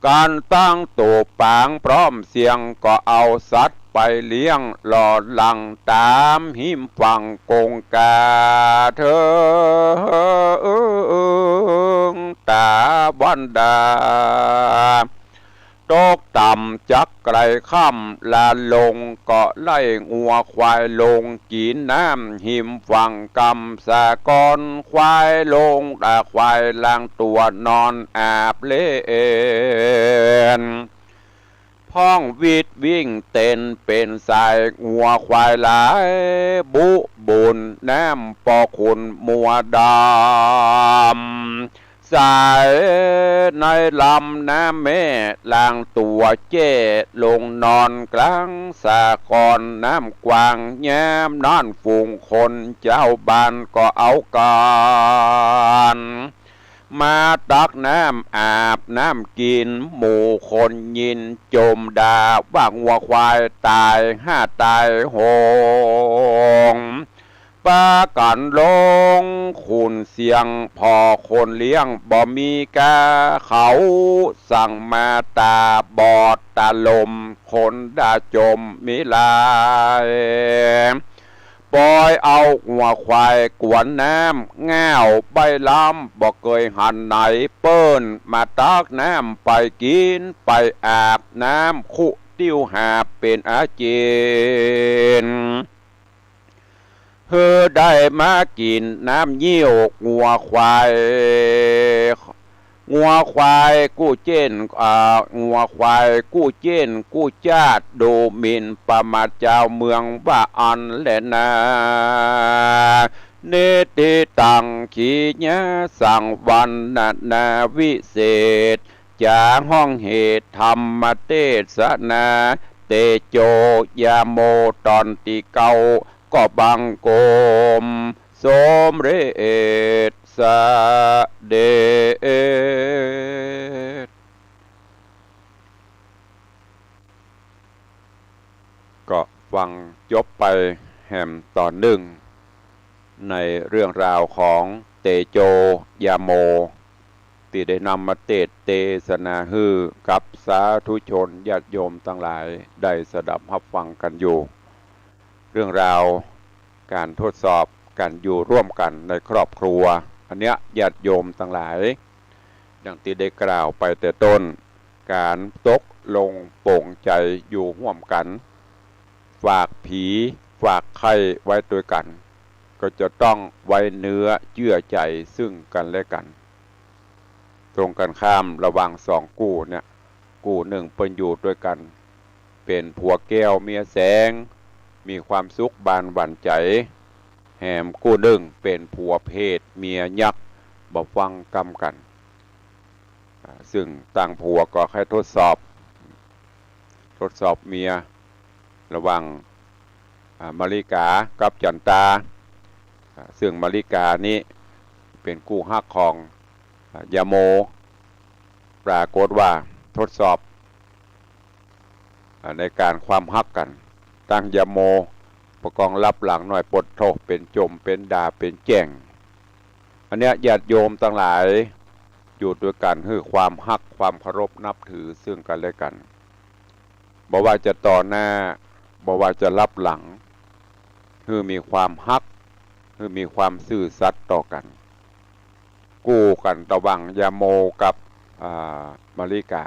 กั๋นตั้งโตปางพร้อมเสียง ก็เอาสัตว์ไปเลี้ยงหล่อหลัง ต๋ามฮิมฝั่งกงกาเถิงต๋าวันดา ตกต่ำจักไกลค่ำ ลาลงก็ไล่งัวควายลง กิ๋นน้ำฮิมฝั่งกำสะกอน ควายลงตาควายล้างตั๋วนอนอาบเลน พ่องวิดวิ่งเต้นเป๋นสาย งัวควายหลายบุบุญ น้ำปอขุ่นมัวดำ ใสในลำน้ำแม่ ล้างตั๋วแจ้ลงนอนกลางสะกอน น้ำกว้างยามนั้นฝูงคนเจ้าบ้านก็เอากั๋น มาตักน้ำอาบน้ำกิ๋น หมู่คนยินจมด่า ว่างัวควายต๋ายห้าต๋ายหง ปากั๋นลงขุนเสียง พ่อคนเลี้ยงบ่มีก้า เขาสั่งมาต๋าบอดต๋าลม คนด่าจมมีหลาย ปอยเอางัวควายกวนน้ำ ง่าวใบ้ล้ำบ่เกยหันไหน เปิ้นมาตักน้ำไปกิ๋น ไปอาบน้ำคุติ้วหาบเป๋นอาจิน หื้อได้มากิ๋นน้ำเยี่ยวงัวควาย งัวควายกู้เจ๊น อ่า งัวควายกู้เจ๊นกู้จ้าด ดูหมิ่นประมาทจาวเมืองว่าอั้นแลนา นิทธิตัง ขีณาสังวรรณนาวิเศษ จ๋าฮ้องเหตุธรรมเตสนา เตโจยาโมต๋อนตี้เก้า ก็บังคมสมเร็จเสด็จ ก็ฟังจบไปแหมต๋อนนึ่ง ในเรื่องราวของเตโจยาโม ตี้ได้นำมาเตสน์เตสนาหื้อกับสาธุชนญาติโยมตังหลายได้สดับฮับฟังกั๋นอยู่ เรื่องราวก๋านทดสอบก๋านอยู่ร่วมกั๋นในครอบครัว อันเนี้ยญาติโยมตังหลาย ดังตี้ได้กล่าวไปแต่ต้น ก๋านตกลงปลงใจ๋อยู่ฮ่วมกั๋น ฝากผีฝากไข้ไว้ตวยกั๋น ก็จะต้องไว้เนื้อเจื้อใจ๋ซึ่งกั๋นและกั๋น ตรงกั๋นข้ามระหว่างสองกู้เนี่ย กู้นึ่งเปิ้นอยู่ตวยกั๋น เป๋นผัวแก้วเมียแสง มีความสุขบานหวั่นใจ๋ แหมกู้นึ่งเป๋นผัวเพดเมียยักษ์ บ่ฟังกำกั๋น อ่า ซึ่งตางผัวก็ใค่ทดสอบ ทดสอบเมีย ระหว่าง อ่า มาริกากับจั๋นตา อ่า ซึ่งมาริกานี้เป๋นกู้ฮักของ อ่า ยาโม ปรากฏว่าทดสอบ อ่า ในก๋านความฮักกั๋น ตางยาโมปะกองลับหลังหน่อย ปดโธ่ เป๋นจ่มเป๋นด่าเป๋นแจ้ง อันเนี้ยญาติโยมตังหลาย อยู่ตวยกั๋นหื้อความฮักความเคารพนับถือซึ่งกั๋นและกั๋น บ่ว่าจะต่อหน้า บ่ว่าจะลับหลัง หื้อมีความฮัก หื้อมีความซื่อสัตย์ต่อกั๋น กู้กั๋นตะหว่างยาโมกับ อ่า มาริกา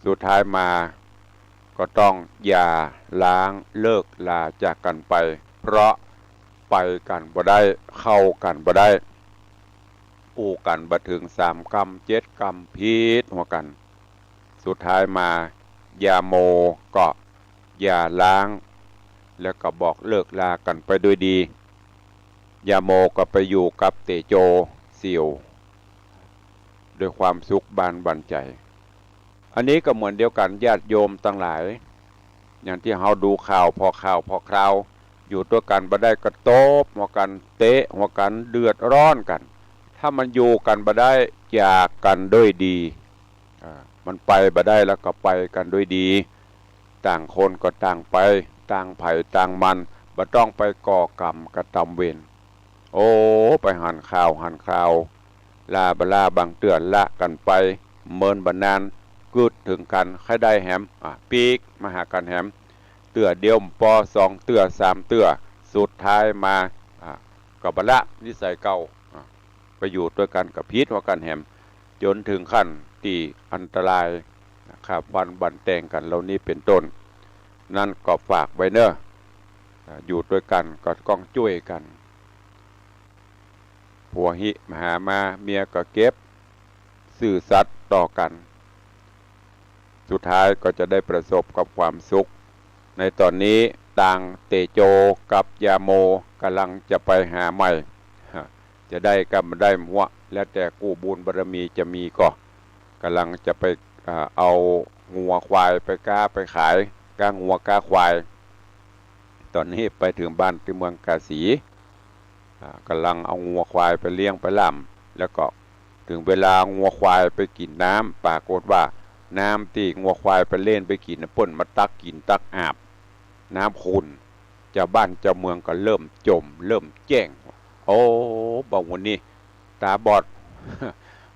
สุดท้ายมาก็ต้องหย่าร้างเลิกลาจากกั๋นไป เพราะไปกั๋นบ่ได้ เข้ากั๋นบ่ได้ อู้กั๋นบ่เถิงสามกำเจ็ดกำผิดหัวกั๋น สุดท้ายมายาโมก็หย่าร้าง แล้วก็บอกเลิกลากั๋นไปด้วยดี ยาโมก็ไปอยู่กับเตโจเสี่ยว ด้วยความสุขบานหวั่นใจ๋ อันนี้ก็เหมือนเดียวกั๋นญาติโยมตังหลาย อย่างตี้เฮาดูข่าวผ่อข่าวผ่อคราว อยู่ตวยกั๋นบ่ได้ก็ตบหัวกั๋น เตะหัวกั๋น เดือดร้อนกั๋น ถ้ามันอยู่กั๋นบ่ได้ จากกั๋นด้วยดี อ่า มันไปบ่ได้แล้วก็ไปกั๋นด้วยดี ต่างคนก็ต่างไป ต่างใผต่างมัน บ่ต้องไปก่อกรรมกระตำเวร โอ้ ไปหันข่าวหันคราว ลาบ่ลาบางเตื้อละกั๋นไป เมินบ่นาน กึ๊ดเถิงกั๋น ใค่ได้แหม อ่ะ ปิ๊กมาหากั๋นแหม เตื้อเดียวบ่ปอ สองเตื้อ สามเตื้อ สุดท้ายมา อ่ะ ก็บ่ละนิสัยเก่า อ่ะ ไปอยู่ตวยกั๋นก็ผิดหัวกั๋นแหม จ๋นเถิงขั้นตี้อันตราย ฆ่าฟันบั่นแตงกั๋นเหล่านี้เป๋นต้น นั้นก็ฝากไว้เน่อ อ่า อยู่ตวยกั๋นก็ต้องจ้วยกั๋น ผัวหิมาหามา เมียก็เก็บ ซื่อสัตย์ต่อกั๋น สุดท้ายก็จะได้ประสบกับความสุข ในต๋อนนี้ตางเตโจกับยาโมก่ำลังจะไปหาใหม่ จะได้กับบ่ได้หัว แล้วแต่กู้บุญบารมีจะมีก่อ ก่ำลังจะไป อ่า เอางัวควายไปก๊าไปขาย ก๊างัวก๊าควาย ต๋อนนี้ไปเถิงบ้านตี้เมืองกาสี อ่า ก่ำลังเอางัวควายไปเลี้ยงไปล่ำ แล้วก็เถิงเวลางัวควายไปกิ๋นน้ำ ปรากฏว่าน้ำตี้งัวควายไปเล่นไปกิ๋นน่ะ เปิ้นมาตักกิ๋นตักอาบ น้ำขุ่น จาวบ้านจาวเมืองก็เริ่มจ่มเริ่มแจ้ง โอ้ บ่าวันนี้ตาบอด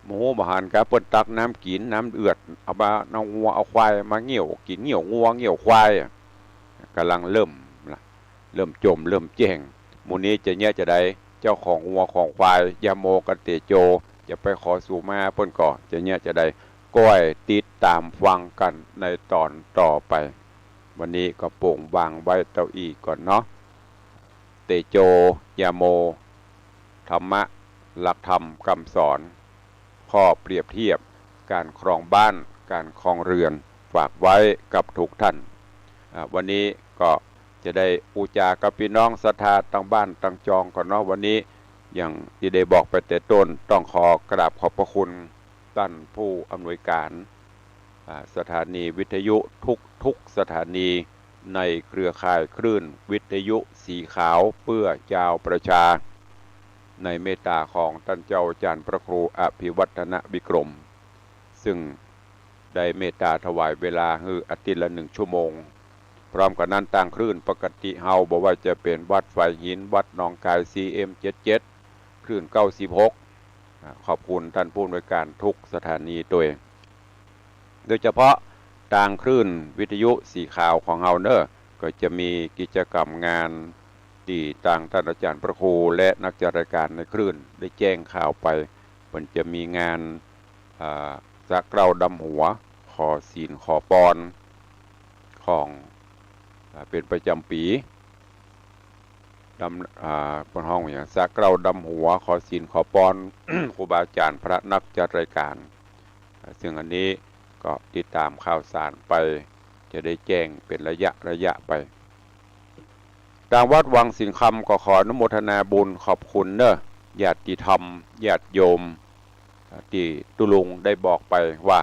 บ่ฮู้บ่หันกา เปิ้นตักน้ำกิ๋นน้ำเอือด เอามา เอางัวเอาควายมาเงี้ยวกิ๋น เงี้ยวงัวเงี้ยวควาย ก่ำลังเริ่มละ เริ่มจ่มเริ่มแจ้ง หมู่นี้จะเยียะจาใด เจ้าของงัวของควาย ยาโมกับเตโจ จะไปขอสูมา เปิ้นก็จะเยียะจาใด ก้อยติดต๋ามฟังกั๋นในต๋อนต่อไป วันนี้ก็โป่งวางไว้เต้าอี้ก่อนเนาะ เตโจ ยาโม ธรรมะ หลักธรรมกำสอน ข ข้อเปรียบเทียบก๋านครองบ้าน ก๋านครองเฮือน ฝากไว้กับทุกท่าน อ่า วันนี้ก็จะได้อู้จ๋ากับปี้น้องศรัทธาตังบ้านตังจองก่อนเนาะ วันนี้ อย่างตี้ได้บอกไปแต่ต้น ต้องขอกราบขอบพระคุณต้านผู้อำนวยก๋าน อ่า สถานีวิทยุทุกๆ สถานีในเครือข่ายคลื่นวิทยุสีขาวเปื้อจาวประชา ในเมตตาของต้านเจ้าอาจ๋ารย์พระครูอภิวัฒนวิกรม ซึ่งได้เมตตาถวายเวลาหื้ออาทิตย์ละหนึ่งชั่วโมง พร้อมกั๋นนั้นตางคลื่นปกติเฮา บ่ว่าจะเป๋นวัดฝายหิน วัดหนองคาย ซีเอ็มเจ็ดเจ็ด คลื่นเก้าสิบหก อ่า ขอบคุณต้านผู้อำนวยก๋านทุกสถานีตวย โดยเฉพาะตางคลื่นวิทยุสีขาวของเฮาเน่อ ก็จะมีกิจกรรมงานตี้ตางต้านอาจ๋ารย์พระครูและนักจัดรายก๋านในคลื่นได้แจ้งข่าวไป เปิ้นจะมีงาน อ่า สะเกล้าดำหัว ขอศีลขอปอนของ อ่า เป๋นประจ๋ำปี๋ ดำ อ่า เปิ้นฮ้องหยัง สะเกล้าดำหัว ขอศีลขอปอน ครูบาอาจ๋ารย์พระนักจัดรายก๋าน อ่า ซึ่งอันนี้ก็ติดต๋ามข่าวสารไป จะได้แจ้งเป๋นระยะระยะไป ตางวัดวังสิงห์คำก็ขออนุโมทนาบุญขอบคุณเน่อ ญาติธรรม ญาติโยม อ่า ตี้ตุ๊ลุงได้บอกไปว่า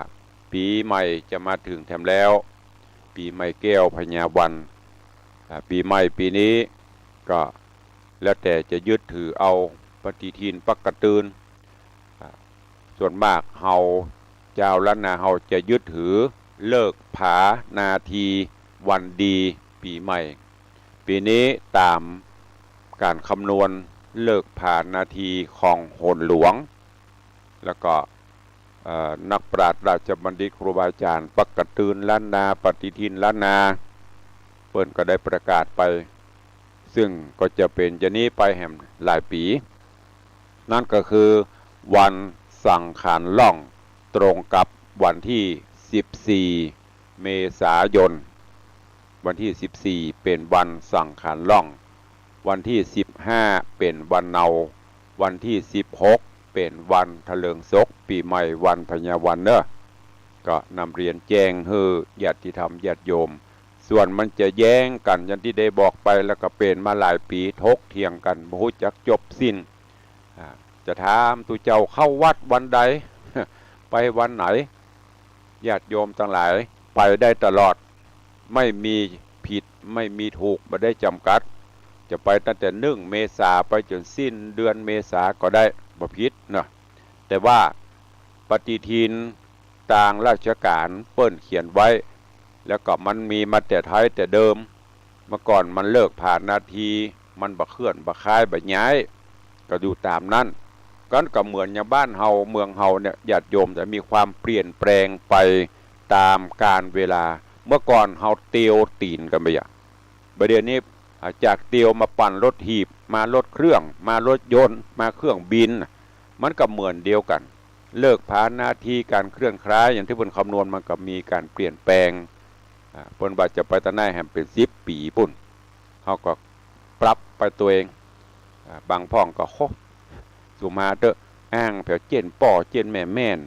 ปี๋ใหม่จะมาเถิงแถมแล้ว ปี๋ใหม่แก้วพญาวัน อ่า ปี๋ใหม่ปี๋นี้ก็แล้วแต่จะยึดถือเอาปฏิทินปักกะตืน อ่า ส่วนมากเฮา จาวล้านนาเฮาจะยึดถือฤกษ์ผานาทีวันดีปี๋ใหม่ ปี๋นี้ต๋ามก๋านคำนวณฤกษ์ผานาทีของโหรหลวง แล้วก็ เอ่อ นักปราชญ์ราชบัณฑิตครูบาอาจ๋ารย์ปักกะตืนล้านนา ปฏิทินล้านนา เปิ้นก็ได้ประกาศไป ซึ่งก็จะเป๋นจะนี้ไปแหมหลายปี๋ นั้นก็คือวันสังขารล่อง ตรงกับวันตี้สิบสี่ เมษายน วันตี้สิบสี่ เป๋นวันสังขารล่อง วันตี้สิบห้า เป๋นวันเนา วันตี้สิบหก เป๋นวันถลิงศกปี๋ใหม่วันพญาวันเน่อ ก็นำเรียนแจ้งหื้อญาติธรรมญาติโยม ส่วนมันจะแย้งกั๋นอย่างตี้ได้บอกไป แล้วก็เป๋นมาหลายปี๋ ถกเถียงกั๋น บ่ฮู้จักจบสิ้น อ่า จะถามตุ๊เจ้าเข้าวัดวันใด ไปวันไหน ญาติโยมตังหลายไปได้ตลอด ไม่มีผิด ไม่มีถูก บ่ได้จ๋ำกัด จะไปตั้งแต่หนึ่งเมษาไปจ๋นสิ้นเดือนเมษาก็ได้ บ่ผิดเนาะ แต่ว่าปฏิทินตางราชก๋านเปิ้นเขียนไว้ แล้วก็มันมีมาแต่ไท้แต่เดิม เมื่อก่อนมันฤกษ์ผานาที มันบ่เคลื่อนบ่คล้ายบ่ย้าย ก็อยู่ต๋ามนั้น กันก็เหมือนอย่างบ้านเฮาเมืองเฮาเนี่ย ญาติโยมจะมีความเปลี่ยนแปลงไปต๋ามกาลเวลา เมื่อก่อนเฮาเตียวตี๋นกั๋นไปอะ บ่าเดี่ยวนี้ อ่า จากเตียวมาปั่นรถหีบ มารถเครื่อง มารถยนต์ มาเครื่องบิน มันก็เหมือนเดียวกั๋น ฤกษ์ผานาทีก๋านเคลื่อนคล้ายอย่างตี้เปิ้นคำนวณมันก็มีก๋านเปลี่ยนแปลง อ่า เปิ้นว่าจะไปตางไหนแหมเป๋นสิบปี๋ปุ้น เฮาก็ปรับไปตวยเอง อ่า บางพ่องก็ โฮ สุมาเต๊อะ อ้างแผวเจ๊นป้อเจ๊นแม่แม่น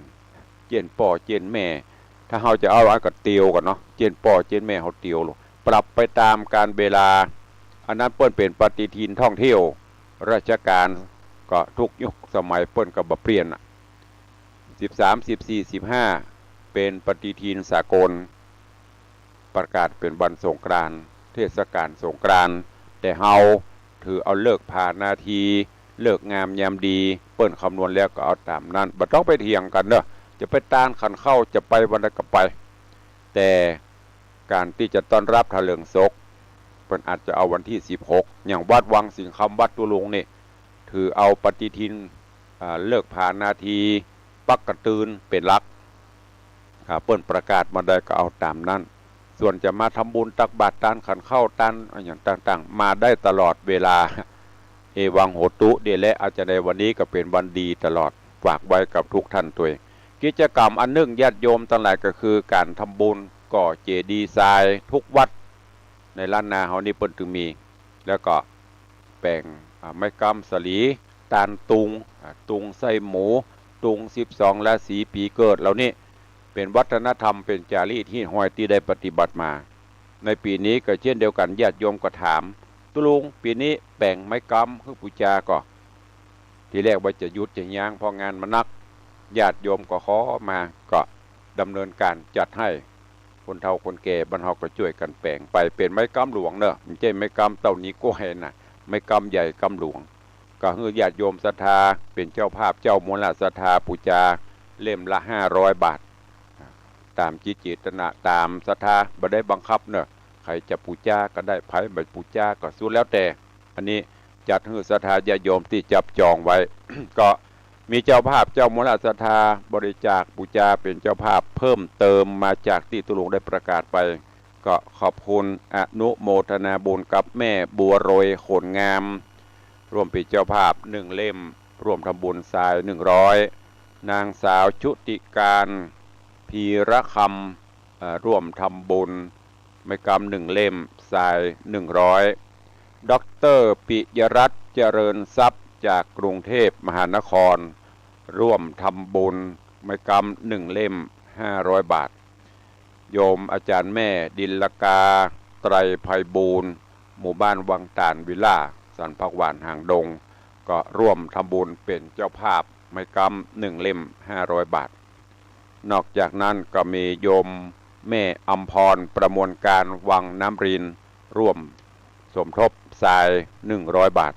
เจ๊นป้อเจ๊นแม่ ถ้าเฮาจะเอาอันก็เตียวกั๋นเนาะ เจ๊นป้อเจ๊นแม่เฮาเตียวโลด ปรับไปต๋ามกาลเวลา อันนั้นเปิ้นเป๋นปฏิทินท่องเที่ยว ราชก๋านก็ทุกยุคสมัยเปิ้นก็บ่เปลี่ยนอะ สิบสาม สิบสี่ สิบห้า เป๋นปฏิทินสากล ประกาศเป๋นวันสงกรานต์ เทศกาลสงกรานต์ แต่เฮาถือเอาฤกษ์ผานาที ฤกษ์งามยามดี เปิ้นคำนวณแล้วก็เอาต๋ามนั้น บ่ต้องไปเถียงกั๋นเนาะ จะไปตานขันเข้า จะไปวันใดก็ไป แต่ก๋านตี้จะต้อนรับถลิงศก เปิ้นอาจจะเอาวันตี้สิบหก อย่างวัดวังสิงห์คำ วัดตุ๊ลุงนี่ ถือเอาปฏิทิน อ่า ฤกษ์ผานาที ปักกะตืนเป๋นหลัก อ่า เปิ้นประกาศมาใดก็เอาต๋ามนั้น ส่วนจะมาทำบุญตักบาตรตานขันเข้าตานอะหยังต่างๆ มาได้ตลอดเวลา เอวังโหตุ เดี๋ยวแล อาจจะในวันนี้ก็เป๋นวันดีตลอด ฝากไว้กับทุกท่านตวย กิจกรรมอันนึ่งญาติโยมตังหลายก็คือก๋านทำบุญก่อเจดีย์ทรายทุกวัด ในล้านนาเฮานี่เปิ้นตึงมี แล้วก็แป๋ง อ่า ไม้กำสาลี ตานตุง อ่า ตุงไส้หมู ตุง สิบสองราศีปีเกิดเหล่านี้ เป๋นวัฒนธรรม เป๋นจารีตฮีตฮอยตี้ได้ปฏิบัติมา ในปี๋นี้ก็เช่นเดียวกั๋น ญาติโยมก็ถาม "ตุ๊ลุง ปี๋นี้แป๋งไม้กำหื้อปู๋จาก่อ" ทีแรกว่าจะหยุดจะยั้ง เพราะงานมันนัก ญาติโยมก็ขอมา ก็ดำเนินก๋านจัดหื้อ คนเฒ่าคนแก่บ้านเฮาก็จ้วยกั๋นแป๋งไป เป๋นไม้กำหลวงเนาะ บ่ใจ้ไม้กำเต้านี้ก้วยน่ะ ไม้กำใหญ่กำหลวง ก็หื้อญาติโยมศรัทธาเป๋นเจ้าภาพ เจ้ามูลศรัทธาปู๋จาเล่มละห้าร้อยบาท ต๋ามจิตเจตนา ต๋ามศรัทธา บ่ได้บังคับเนาะ ใผจะปู๋จาก็ได้ ใผบ่ปู๋จาก็สุดแล้วแต่ อันนี้จัดหื้อศรัทธาญาติโยมตี้จับจองไว้ ก็มีเจ้าภาพ เจ้ามูลศรัทธาบริจาคปู๋จาเป๋นเจ้าภาพเพิ่มเติมมาจากตี้ตุ๊ลุงได้ประกาศไป ก็ขอบคุณอนุโมทนาบุญกับแม่บัวโรย ขนงาม ร่วมเป๋นเจ้าภาพหนึ่งเล่ม ร่วมทำบุญทรายหนึ่งร้อย นางสาวชุติการ พีระคำ เอ่อ ร่วมทำบุญไม้กำหนึ่งเล่ม ทรายหนึ่งร้อย ด็อกเตอร์ปิยรัตน์ เจริญทรัพย์ จากกรุงเทพมหานคร ร่วมทำบุญไม้กำหนึ่งเล่ม ห้าร้อยบาท โยมอาจ๋ารย์แม่ดิลกา ไตรไพบูลย์ หมู่บ้านวังตาดวิลล่า สันผักหวานหางดง ก็ร่วมทำบุญเป๋นเจ้าภาพไม้กำหนึ่งเล่ม ห้าร้อยบาท นอกจากนั้นก็มีโยมแม่อำพร ประมวลการ วังน้ำริน ร่วมสมทบทรายหนึ่งร้อยบาท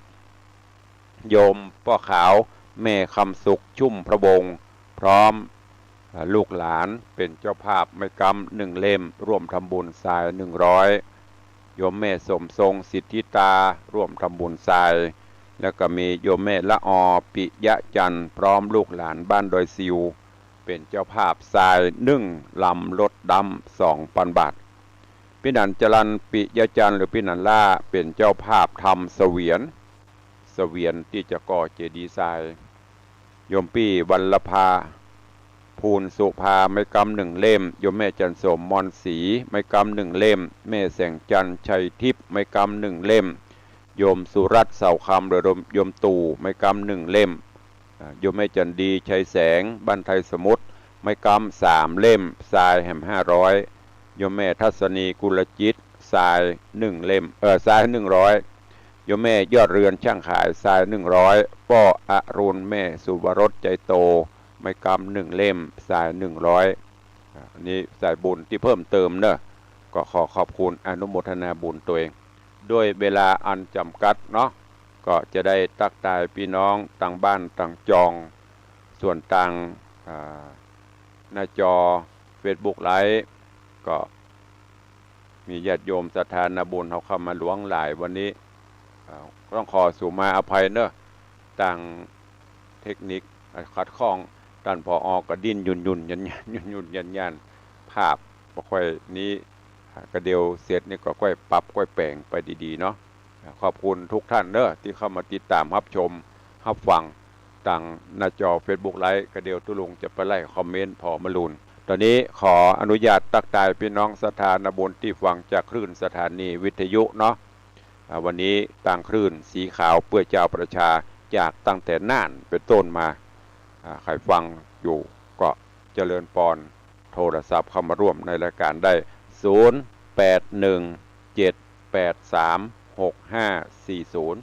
โยมป้อขาว แม่คำสุข ชุ่มพระวงศ์ พร้อม เอ่อ ลูกหลานเป๋นเจ้าภาพไม้กำหนึ่งเล่ม ร่วมทำบุญทรายหนึ่งร้อย โยมแม่สมทรง สิทธิตา ร่วมทำบุญทราย แล้วก็มีโยมแม่ละออ ปิยะจันทร์ พร้อมลูกหลานบ้านดอยซิว เป๋นเจ้าภาพทรายหนึ่งลำ รถดัมป์สองปันบาท ปี้หนันจรัญ ปิยะจันทร์ หรือปี้หนันล่า เป๋นเจ้าภาพทำเสวียน เสวียนตี้จะก่อเจดีย์ทราย โยมปี้วัลลภา ภูลสุภา ไม้กำหนึ่งเล่ม โยมแม่จันทร์สม มอนศรี ไม้กำหนึ่งเล่ม แม่แสงจันทร์ ชัยทิพย์ ไม้กำหนึ่งเล่ม โยมสุรัตน์ เสาคำ หรือโยม โยมตู่ ไม้กำหนึ่งเล่ม อ่า โยมแม่จันดี ชัยแสง บ้านไทยสมุทร ไม้กำสามเล่ม ทรายแหมห้าร้อย โยมแม่ทัศนี กุลจิต ทรายหนึ่งเล่ม เอ่อ ทรายหนึ่งร้อย โยมแม่ยอดเรือน ช่างขาย ทรายหนึ่งร้อย ป้ออรุณ แม่สุวรส ใจโต ไม้กำหนึ่งเล่ม ทรายหนึ่งร้อย อ่า อันนี้สายบุญตี้เพิ่มเติมเนาะ ก็ขอขอบคุณอนุโมทนาบุญตวย ด้วยเวลาอันจ๋ำกัดเนาะ ก็จะได้ตั๊กตายปี้น้องตางบ้านตางจอง ส่วนตาง อ่า หน้าจอเฟซบุ๊กไลฟ์ ก็มีญาติโยมศรัทธานาบุญเฮาเข้ามาหลวงหลายวันนี้ อ่า ต้องขอสูมาอภัยเนาะ ตางเทคนิคขัดข้อง ต้าน ผอ ก็ดิ้นยุ่นๆยันๆ ยุ่นๆยันๆ ภาพบ่ค่อยนี้ อ่า กะเดี่ยวเสร็จนี่ก็ก้อยปรับก้อยแป๋งไปดีๆเนาะ ขอบคุณทุกท่านเนาะตี้เข้ามาติดต๋ามฮับชมฮับฟังตางหน้าจอเฟซบุ๊กไลฟ์ กะเดี่ยวตุ๊ลุงจะไปไล่คอมเมนต์ผอมลูน ต๋อนนี้ขออนุญาตตั๊กตายปี้น้องศรัทธานาบุญตี้ฟังจากคลื่นสถานีวิทยุเนาะ อ่า วันนี้ตางคลื่นสีขาวเปื้อจาวประชา จากตั้งแต่น่านเป๋นต้นมา อ่า ใผฟังอยู่ก็เจริญปอน โทรศัพท์เข้ามาร่วมในรายก๋านได้ ศูนย์ แปด หนึ่ง เจ็ด แปด สาม หก ห้า สี่ ศูนย์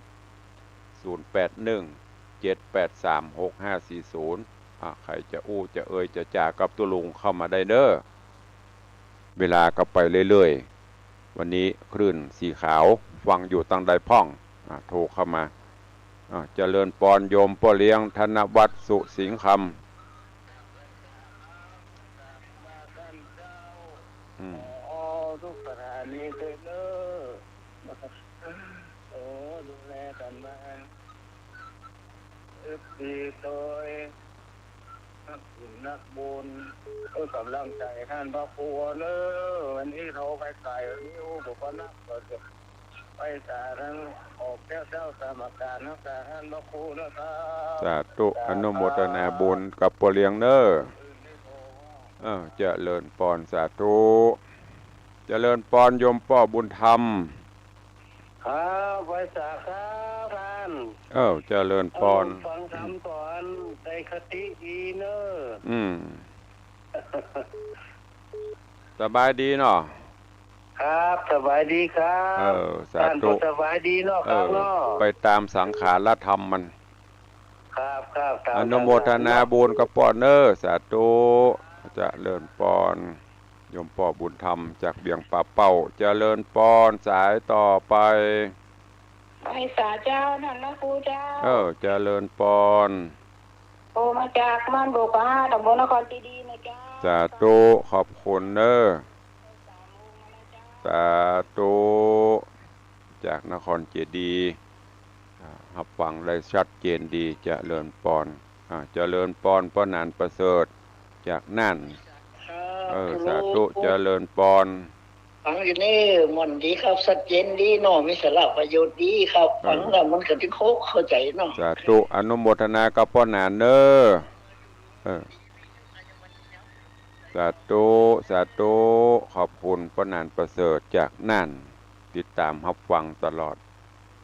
ศูนย์ แปด หนึ่ง เจ็ด แปด สาม หก ห้า สี่ ศูนย์ อ่า ใผจะอู้จะเอ่ยจะจ๋ากับตุ๊ลุงเข้ามาได้เนาะ เวลาก็ไปเรื่อยๆ วันนี้คลื่นสีขาว ฟังอยู่ตางใดพ่อง อ่า โทรเข้ามา อ่า เจริญปอนโยมป้อเลี้ยง ธนวัฒน์ สุสิงห์คำ อืม ขอทุกสถานีเถิดเนาะ โอ้ ดูแลกั๋นมา เอฟซี โตย นักบุญ นักบุญ เออ ก๋ำลังใจ๋ต้านพระครูเนาะ วันนี้เขาไปไก๋ วันนี้ โอ้ ผมก็นักกว่าจะไปสาธารณะ ออกแก้วเจ้าสามการนะ สาธารณะพระครูนะครับ สาธุ อนุโมทนาบุญกับป้อเลี้ยงเนาะ เออ เจริญปอน สาธุ เจริญปอนโยมป้อบุญธรรม ครับ ไหว้สาครับต้าน เออ เจริญปอน ฟังธรรมก่อน ได้คติดีเนอะ อืม สบายดีเนาะ ครับ สบายดีครับ เออ สาธุ ต้านก็สบายดีเนาะ เออ ครับเนาะ ไปต๋ามสังขารธรรมมัน ครับ ครับ ต๋าม อนุโมทนาบุญกับป้อเนอะ สาธุ เจริญปอน โยมป้อบุญธรรมจากเวียงป่าเป้า เจริญปอน สายต่อไป ไปสาเจ้า ต้านพระครูเจ้า เออ เจริญปอน โทรมาจากม่านบกห้า ตำบลนครเจดีย์นะเจ้า สาธุ ขอบคุณเนอะ สาธุ จากนครเจดีย์ อ่า ฮับฟังได้ชัดเจนดี เจริญปอน อ่า เจริญปอน ป้อหนานประเสริฐ จากน่าน ครับ เออ สาธุ เจริญปอน ฟังอยู่นี่ม่วนดีครับ ชัดเจนดีเนาะ มีสาระประโยชน์ดีครับ เออ ฟังแล้วมันก็ตึงเข้า เข้าใจ๋เนาะ สาธุ อนุโมทนากับป้อหนานเนอะ เออ สาธุ สาธุ ขอบคุณป้อหนานประเสริฐจากน่าน ติดต๋ามฮับฟังตลอด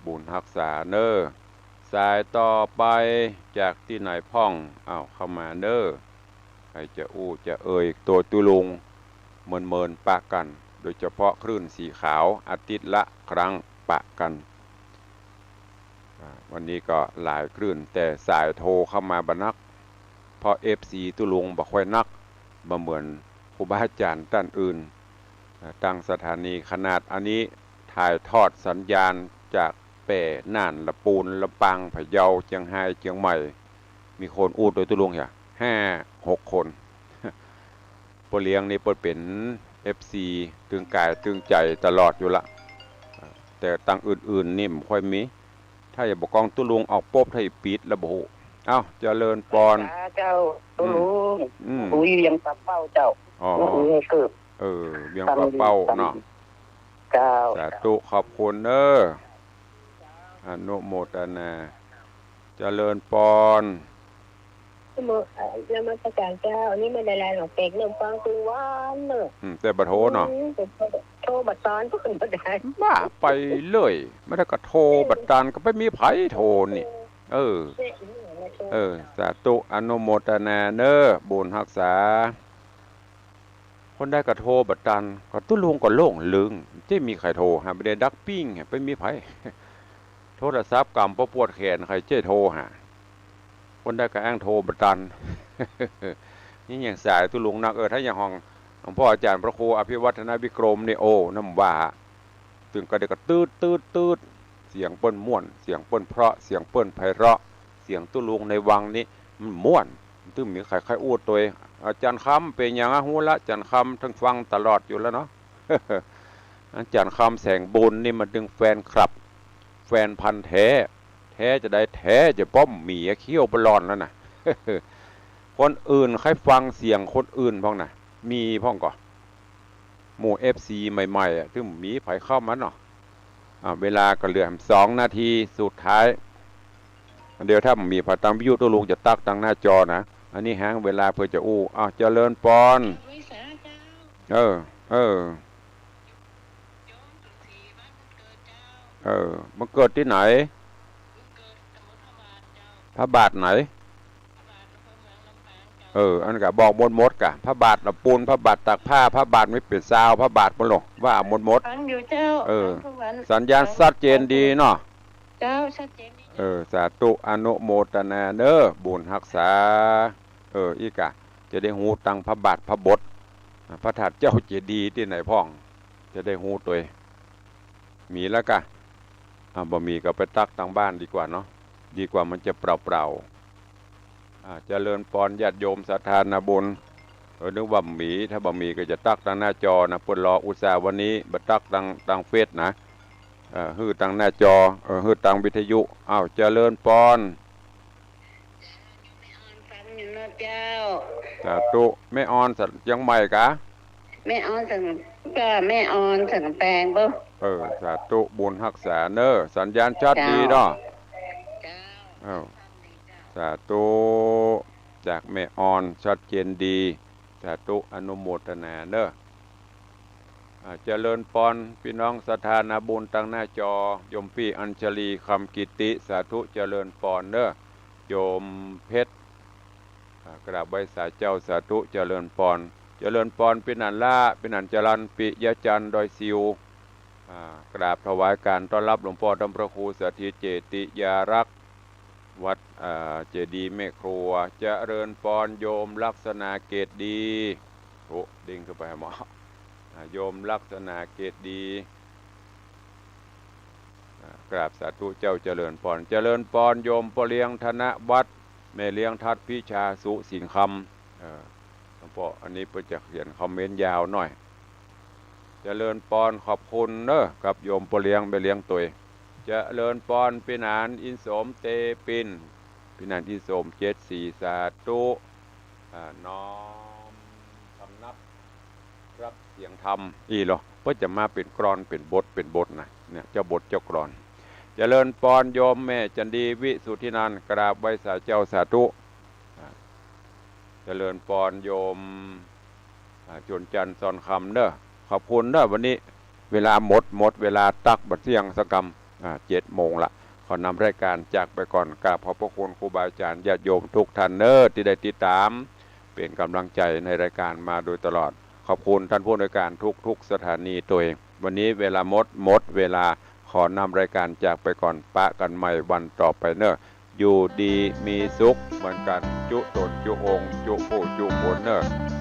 บุญฮักษาเนอะ สายต่อไปจากตี้ไหนพ่อง อ้าว เข้ามาเนอะ ใผจะอู้จะเอ่ย ตั๋วตุ๊ลุง เมินๆ ปะกั๋น โดยเฉพาะคลื่นสีขาว อาทิตย์ละครั้งปะกั๋น อ่า วันนี้ก็หลายคลื่น แต่สายโทรเข้ามาบ่นัก เพราะเอฟซีตุ๊ลุงบ่ค่อยนัก บ่เหมือนครูบาอาจ๋ารย์ต้านอื่น อ่า ตางสถานี ขนาดอันนี้ถ่ายทอดสัญญาณจากแป้ น่าน ละปูน ลำปาง พะเยา เจียงฮาย เจียงใหม่ มีคนอู้ตั๋วตุ๊ลุงเหีย ห้าหกคน ป้อเลี้ยงนี่เปิ้นเป๋นเอฟซีตึงกายตึงใจ๋ตลอดอยู่ละ แต่ตางอื่นๆ นี่บ่ค่อยมี ถ้าบ่ากองตุ๊ลุงออกปุ๊บ ถ้าปิดแล้วบ่ฮู้ เอ้า เจริญปอน สาเจ้า อืม ตุ๊ลุง อืม อุ๋ยเวียงป่าเป้าเจ้า อ๋อ อุ๋ยให้เกิด เออ เวียงป่าเป้าเนาะ เจ้า สาธุ ขอบคุณเนอะ อนุโมทนา เจริญปอน นมัสการเจ้า อันนี้บ่ได้ไลน์หรอก เป๋นเรื่องฟังตึงวันเนอะ อืม แต่บ่โทรเนาะ อืม โทรบ่ตานเปิ้นบ่ได้ บ้าไปเลย บ่ได้ก็โทรบ่ตาน ก็ไปมีใผโทรนี่ เออ เออ สาธุ อนุโมทนาเนอะ บุญฮักษา คนใดก็โทรบ่ตาน ก็ตุ๊ลุงก็โล่งลึง ตี้มีใผโทร หาบ่ได้ดักปิ้ง ไปมีใผ โทรศัพท์กำปะปวดแขน ใผจะโทรหา คนใดก็แอ่งโทรบ่ตาน นี่ยังสายตุ๊ลุงนัก เออ ถ้าอย่างของหลวงป้ออาจ๋ารย์พระครูอภิวัฒนวิกรมนี่ โอ้ น้ำว่า ตึงก็ได้ก็ตื๊ด ตื๊ด ตื๊ด เสียงเปิ้นม่วน เสียงเปิ้นเพราะ เสียงเปิ้นไพเราะ เสียงตุ๊ลุงในวังนี้มันม่วน ตึงมีใผใค่อู้ตวย อาจ๋ารย์คำเป๋นหยังอะ ฮู้ละ อาจ๋ารย์คำตึงฟังตลอดอยู่แล้วเนาะ อาจ๋ารย์คำแสงบุญนี่มันตึงแฟนคลับ แฟนพันธุ์แท้ แท้จะใด แท้จะป้อมหมีอะ เขี้ยวบ่หล่อนแล้วนะ คนอื่นใค่ฟังเสียงคนอื่นพ่องนะ มีพ่องก่อ หมู่เอฟซีใหม่ๆ อะ ตึงมีใผเข้ามาเนาะ อ่า เวลาก็เหลือสองนาทีสุดท้าย เดี๋ยวถ้ามีใผตางวิทยุตุ๊ลุงจะตั๊กตางหน้าจอนะ อันนี้หางเวลาเปื้อจะอู้ อ้าว เจริญปอน เออ เออ เออ มันเกิดตี้ไหน พระบาทไหน เออ อันนั้นก็บอกหมดๆ ก่ะ พระบาทละปูน พระบาทตากผ้า พระบาทมีเป๋นซาว พระบาทบ่ลง ว่าหมดๆ ฟังอยู่เจ้า เออ ฟังทุกวัน สัญญาณชัดเจนดีเนาะ เจ้า ชัดเจนดี เออ สาธุ อนุโมทนาเนอะ บุญฮักษา เออ อี้ก่ะ จะได้ฮู้ตางพระบาทพระบท พระธาตุเจ้าเจดีย์ตี้ไหนพ่อง จะได้ฮู้ตวย มีแล้วก่ะ อ่า บ่มีก็ไปตั๊กตางบ้านดีกว่าเนาะ ดีกว่ามันจะเปล่าๆ อ่า เจริญปอนญาติโยมศรัทธานาบุญ เออ นึกว่ามี ถ้าบ่มีก็จะตั๊กตางหน้าจอนะ เปิ้นรออุตส่าห์วันนี้ บ่ตั๊กตาง ตางเฟซนะ เออ หื้อตางหน้าจอ เออ หื้อตางวิทยุ อ้าว เจริญปอน ฟังอยู่เนาะเจ้า สาธุ แม่ออนสัน เจียงใหม่กะ แม่ออนสัน ก็แม่ออนสันกำแพงเบ้อ เออ สาธุ บุญฮักษาเนอะ สัญญาณชัดดีเนาะ เจ้า อ้าว สาธุ จากแม่ออนชัดเจนดี สาธุ อนุโมทนาเนอะ อ่า เจริญปอน ปี้น้องศรัทธานาบุญตางหน้าจอ โยมปี้อัญชลี คำกิติ สาธุ เจริญปอนเนอะ โยมเพชร กราบไหว้สาเจ้าสาธุ เจริญปอน เจริญปอน ปี้หนานล้า ปี้หนานจรัญ ปิยะจันทร์ ดอยสิว อ่า กราบถวายการต้อนรับหลวงป้อต้านพระครูสถิตเจติยารักษ์ วัด อ่า เจดีย์แม่ครัว เจริญปอน โยมลักษณะเกตดี โอ้ เด้งขึ้นไปหาหมอ อ่า โยมลักษณะเกตดี อ่า กราบสาธุเจ้า เจริญปอน เจริญปอน โยมป้อเลี้ยงธนวัฒน์ แม่เลี้ยงทัดพิชาสุสิงห์คำ เอ่อ หลวงป้อ อันนี้เปิ้นจะเขียนคอมเมนต์ยาวหน่อย เจริญปอน ขอบคุณเน้อ กับโยมป้อเลี้ยงแม่เลี้ยงตวย เจริญปอน ปี้หนานอินโสม เตปิน ปี้หนานอินโสม เจ็ดสี่ สาธุ อ่า น้อมคำนับ รับเสียงธรรม อี้เหรอ เปิ้นจะมาเป๋นกลอน เป๋นบท เป๋นบทนะ เนี่ย เจ้าบทเจ้ากลอน เจริญปอน โยมแม่จันดี วิสุทธินันท์ กราบไหว้สาเจ้าสาธุ อ่า เจริญปอน โยม อ่า จวนจันทร์ ซอนคำเน้อ ขอบคุณเน้อ วันนี้เวลาหมด หมดเวลาตั๊กบ่เสี้ยงสักกำ อ่า เจ็ดโมงละ ขอนำรายการจากไปก่อน กราบขอบพระคุณครูบาอาจารย์ญาติโยมทุกท่านเน้อ ตี้ได้ติดต๋าม เป๋นก๋ำลังใจ๋ในรายการมาโดยตลอด ขอบคุณต้านผู้อำนวยการทุกๆสถานีตวย วันนี้เวลาหมด หมดเวลา ขอนำรายการจากไปก่อน ปะกั๋นใหม่วันต่อไปเน้อ อยู่ดีมีสุขเหมือนกั๋น จุต๋นจุองค์ จุผู้จุคนเน้อ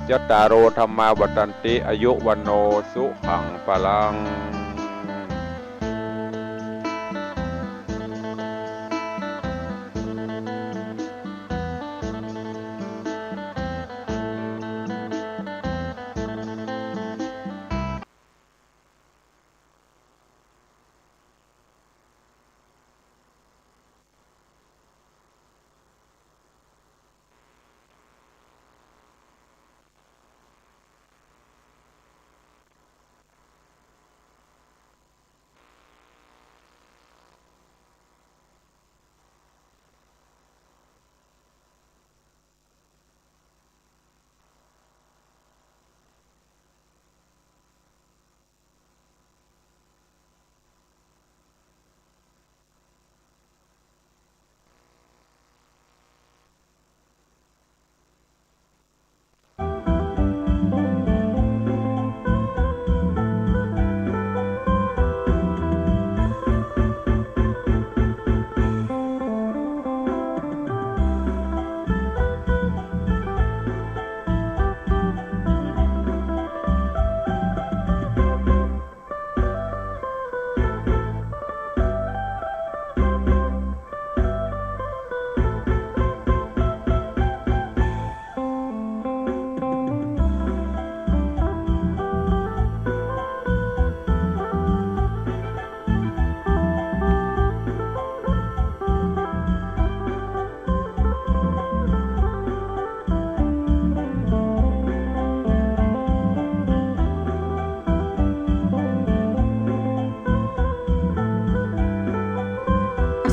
จัตตาโร ธัมมา วัฑฒันติ อายุ วัณโณ สุขัง พลัง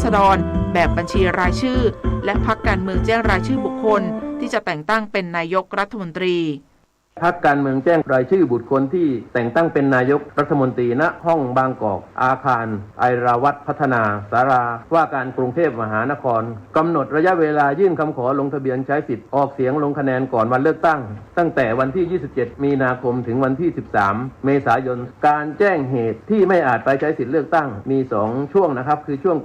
ราษฎรแบบบัญชีรายชื่อ และพรรคการเมืองแจ้งรายชื่อบุคคลที่จะแต่งตั้งเป็นนายกรัฐมนตรี พรรคการเมืองแจ้งรายชื่อบุคคลที่แต่งตั้งเป็นนายกรัฐมนตรี ณ ห้องบางกอก อาคารไอราวัตพัฒนา ศาลาว่าการกรุงเทพมหานคร กำหนดระยะเวลายื่นคำขอลงทะเบียนใช้สิทธิ์ออกเสียงลงคะแนนก่อนวันเลือกตั้ง ตั้งแต่วันที่ ยี่สิบเจ็ด มีนาคม ถึงวันที่ สิบสาม เมษายน การแจ้งเหตุที่ไม่อาจไปใช้สิทธิ์เลือกตั้งมีสองช่วงนะครับ คือช่วงก่อน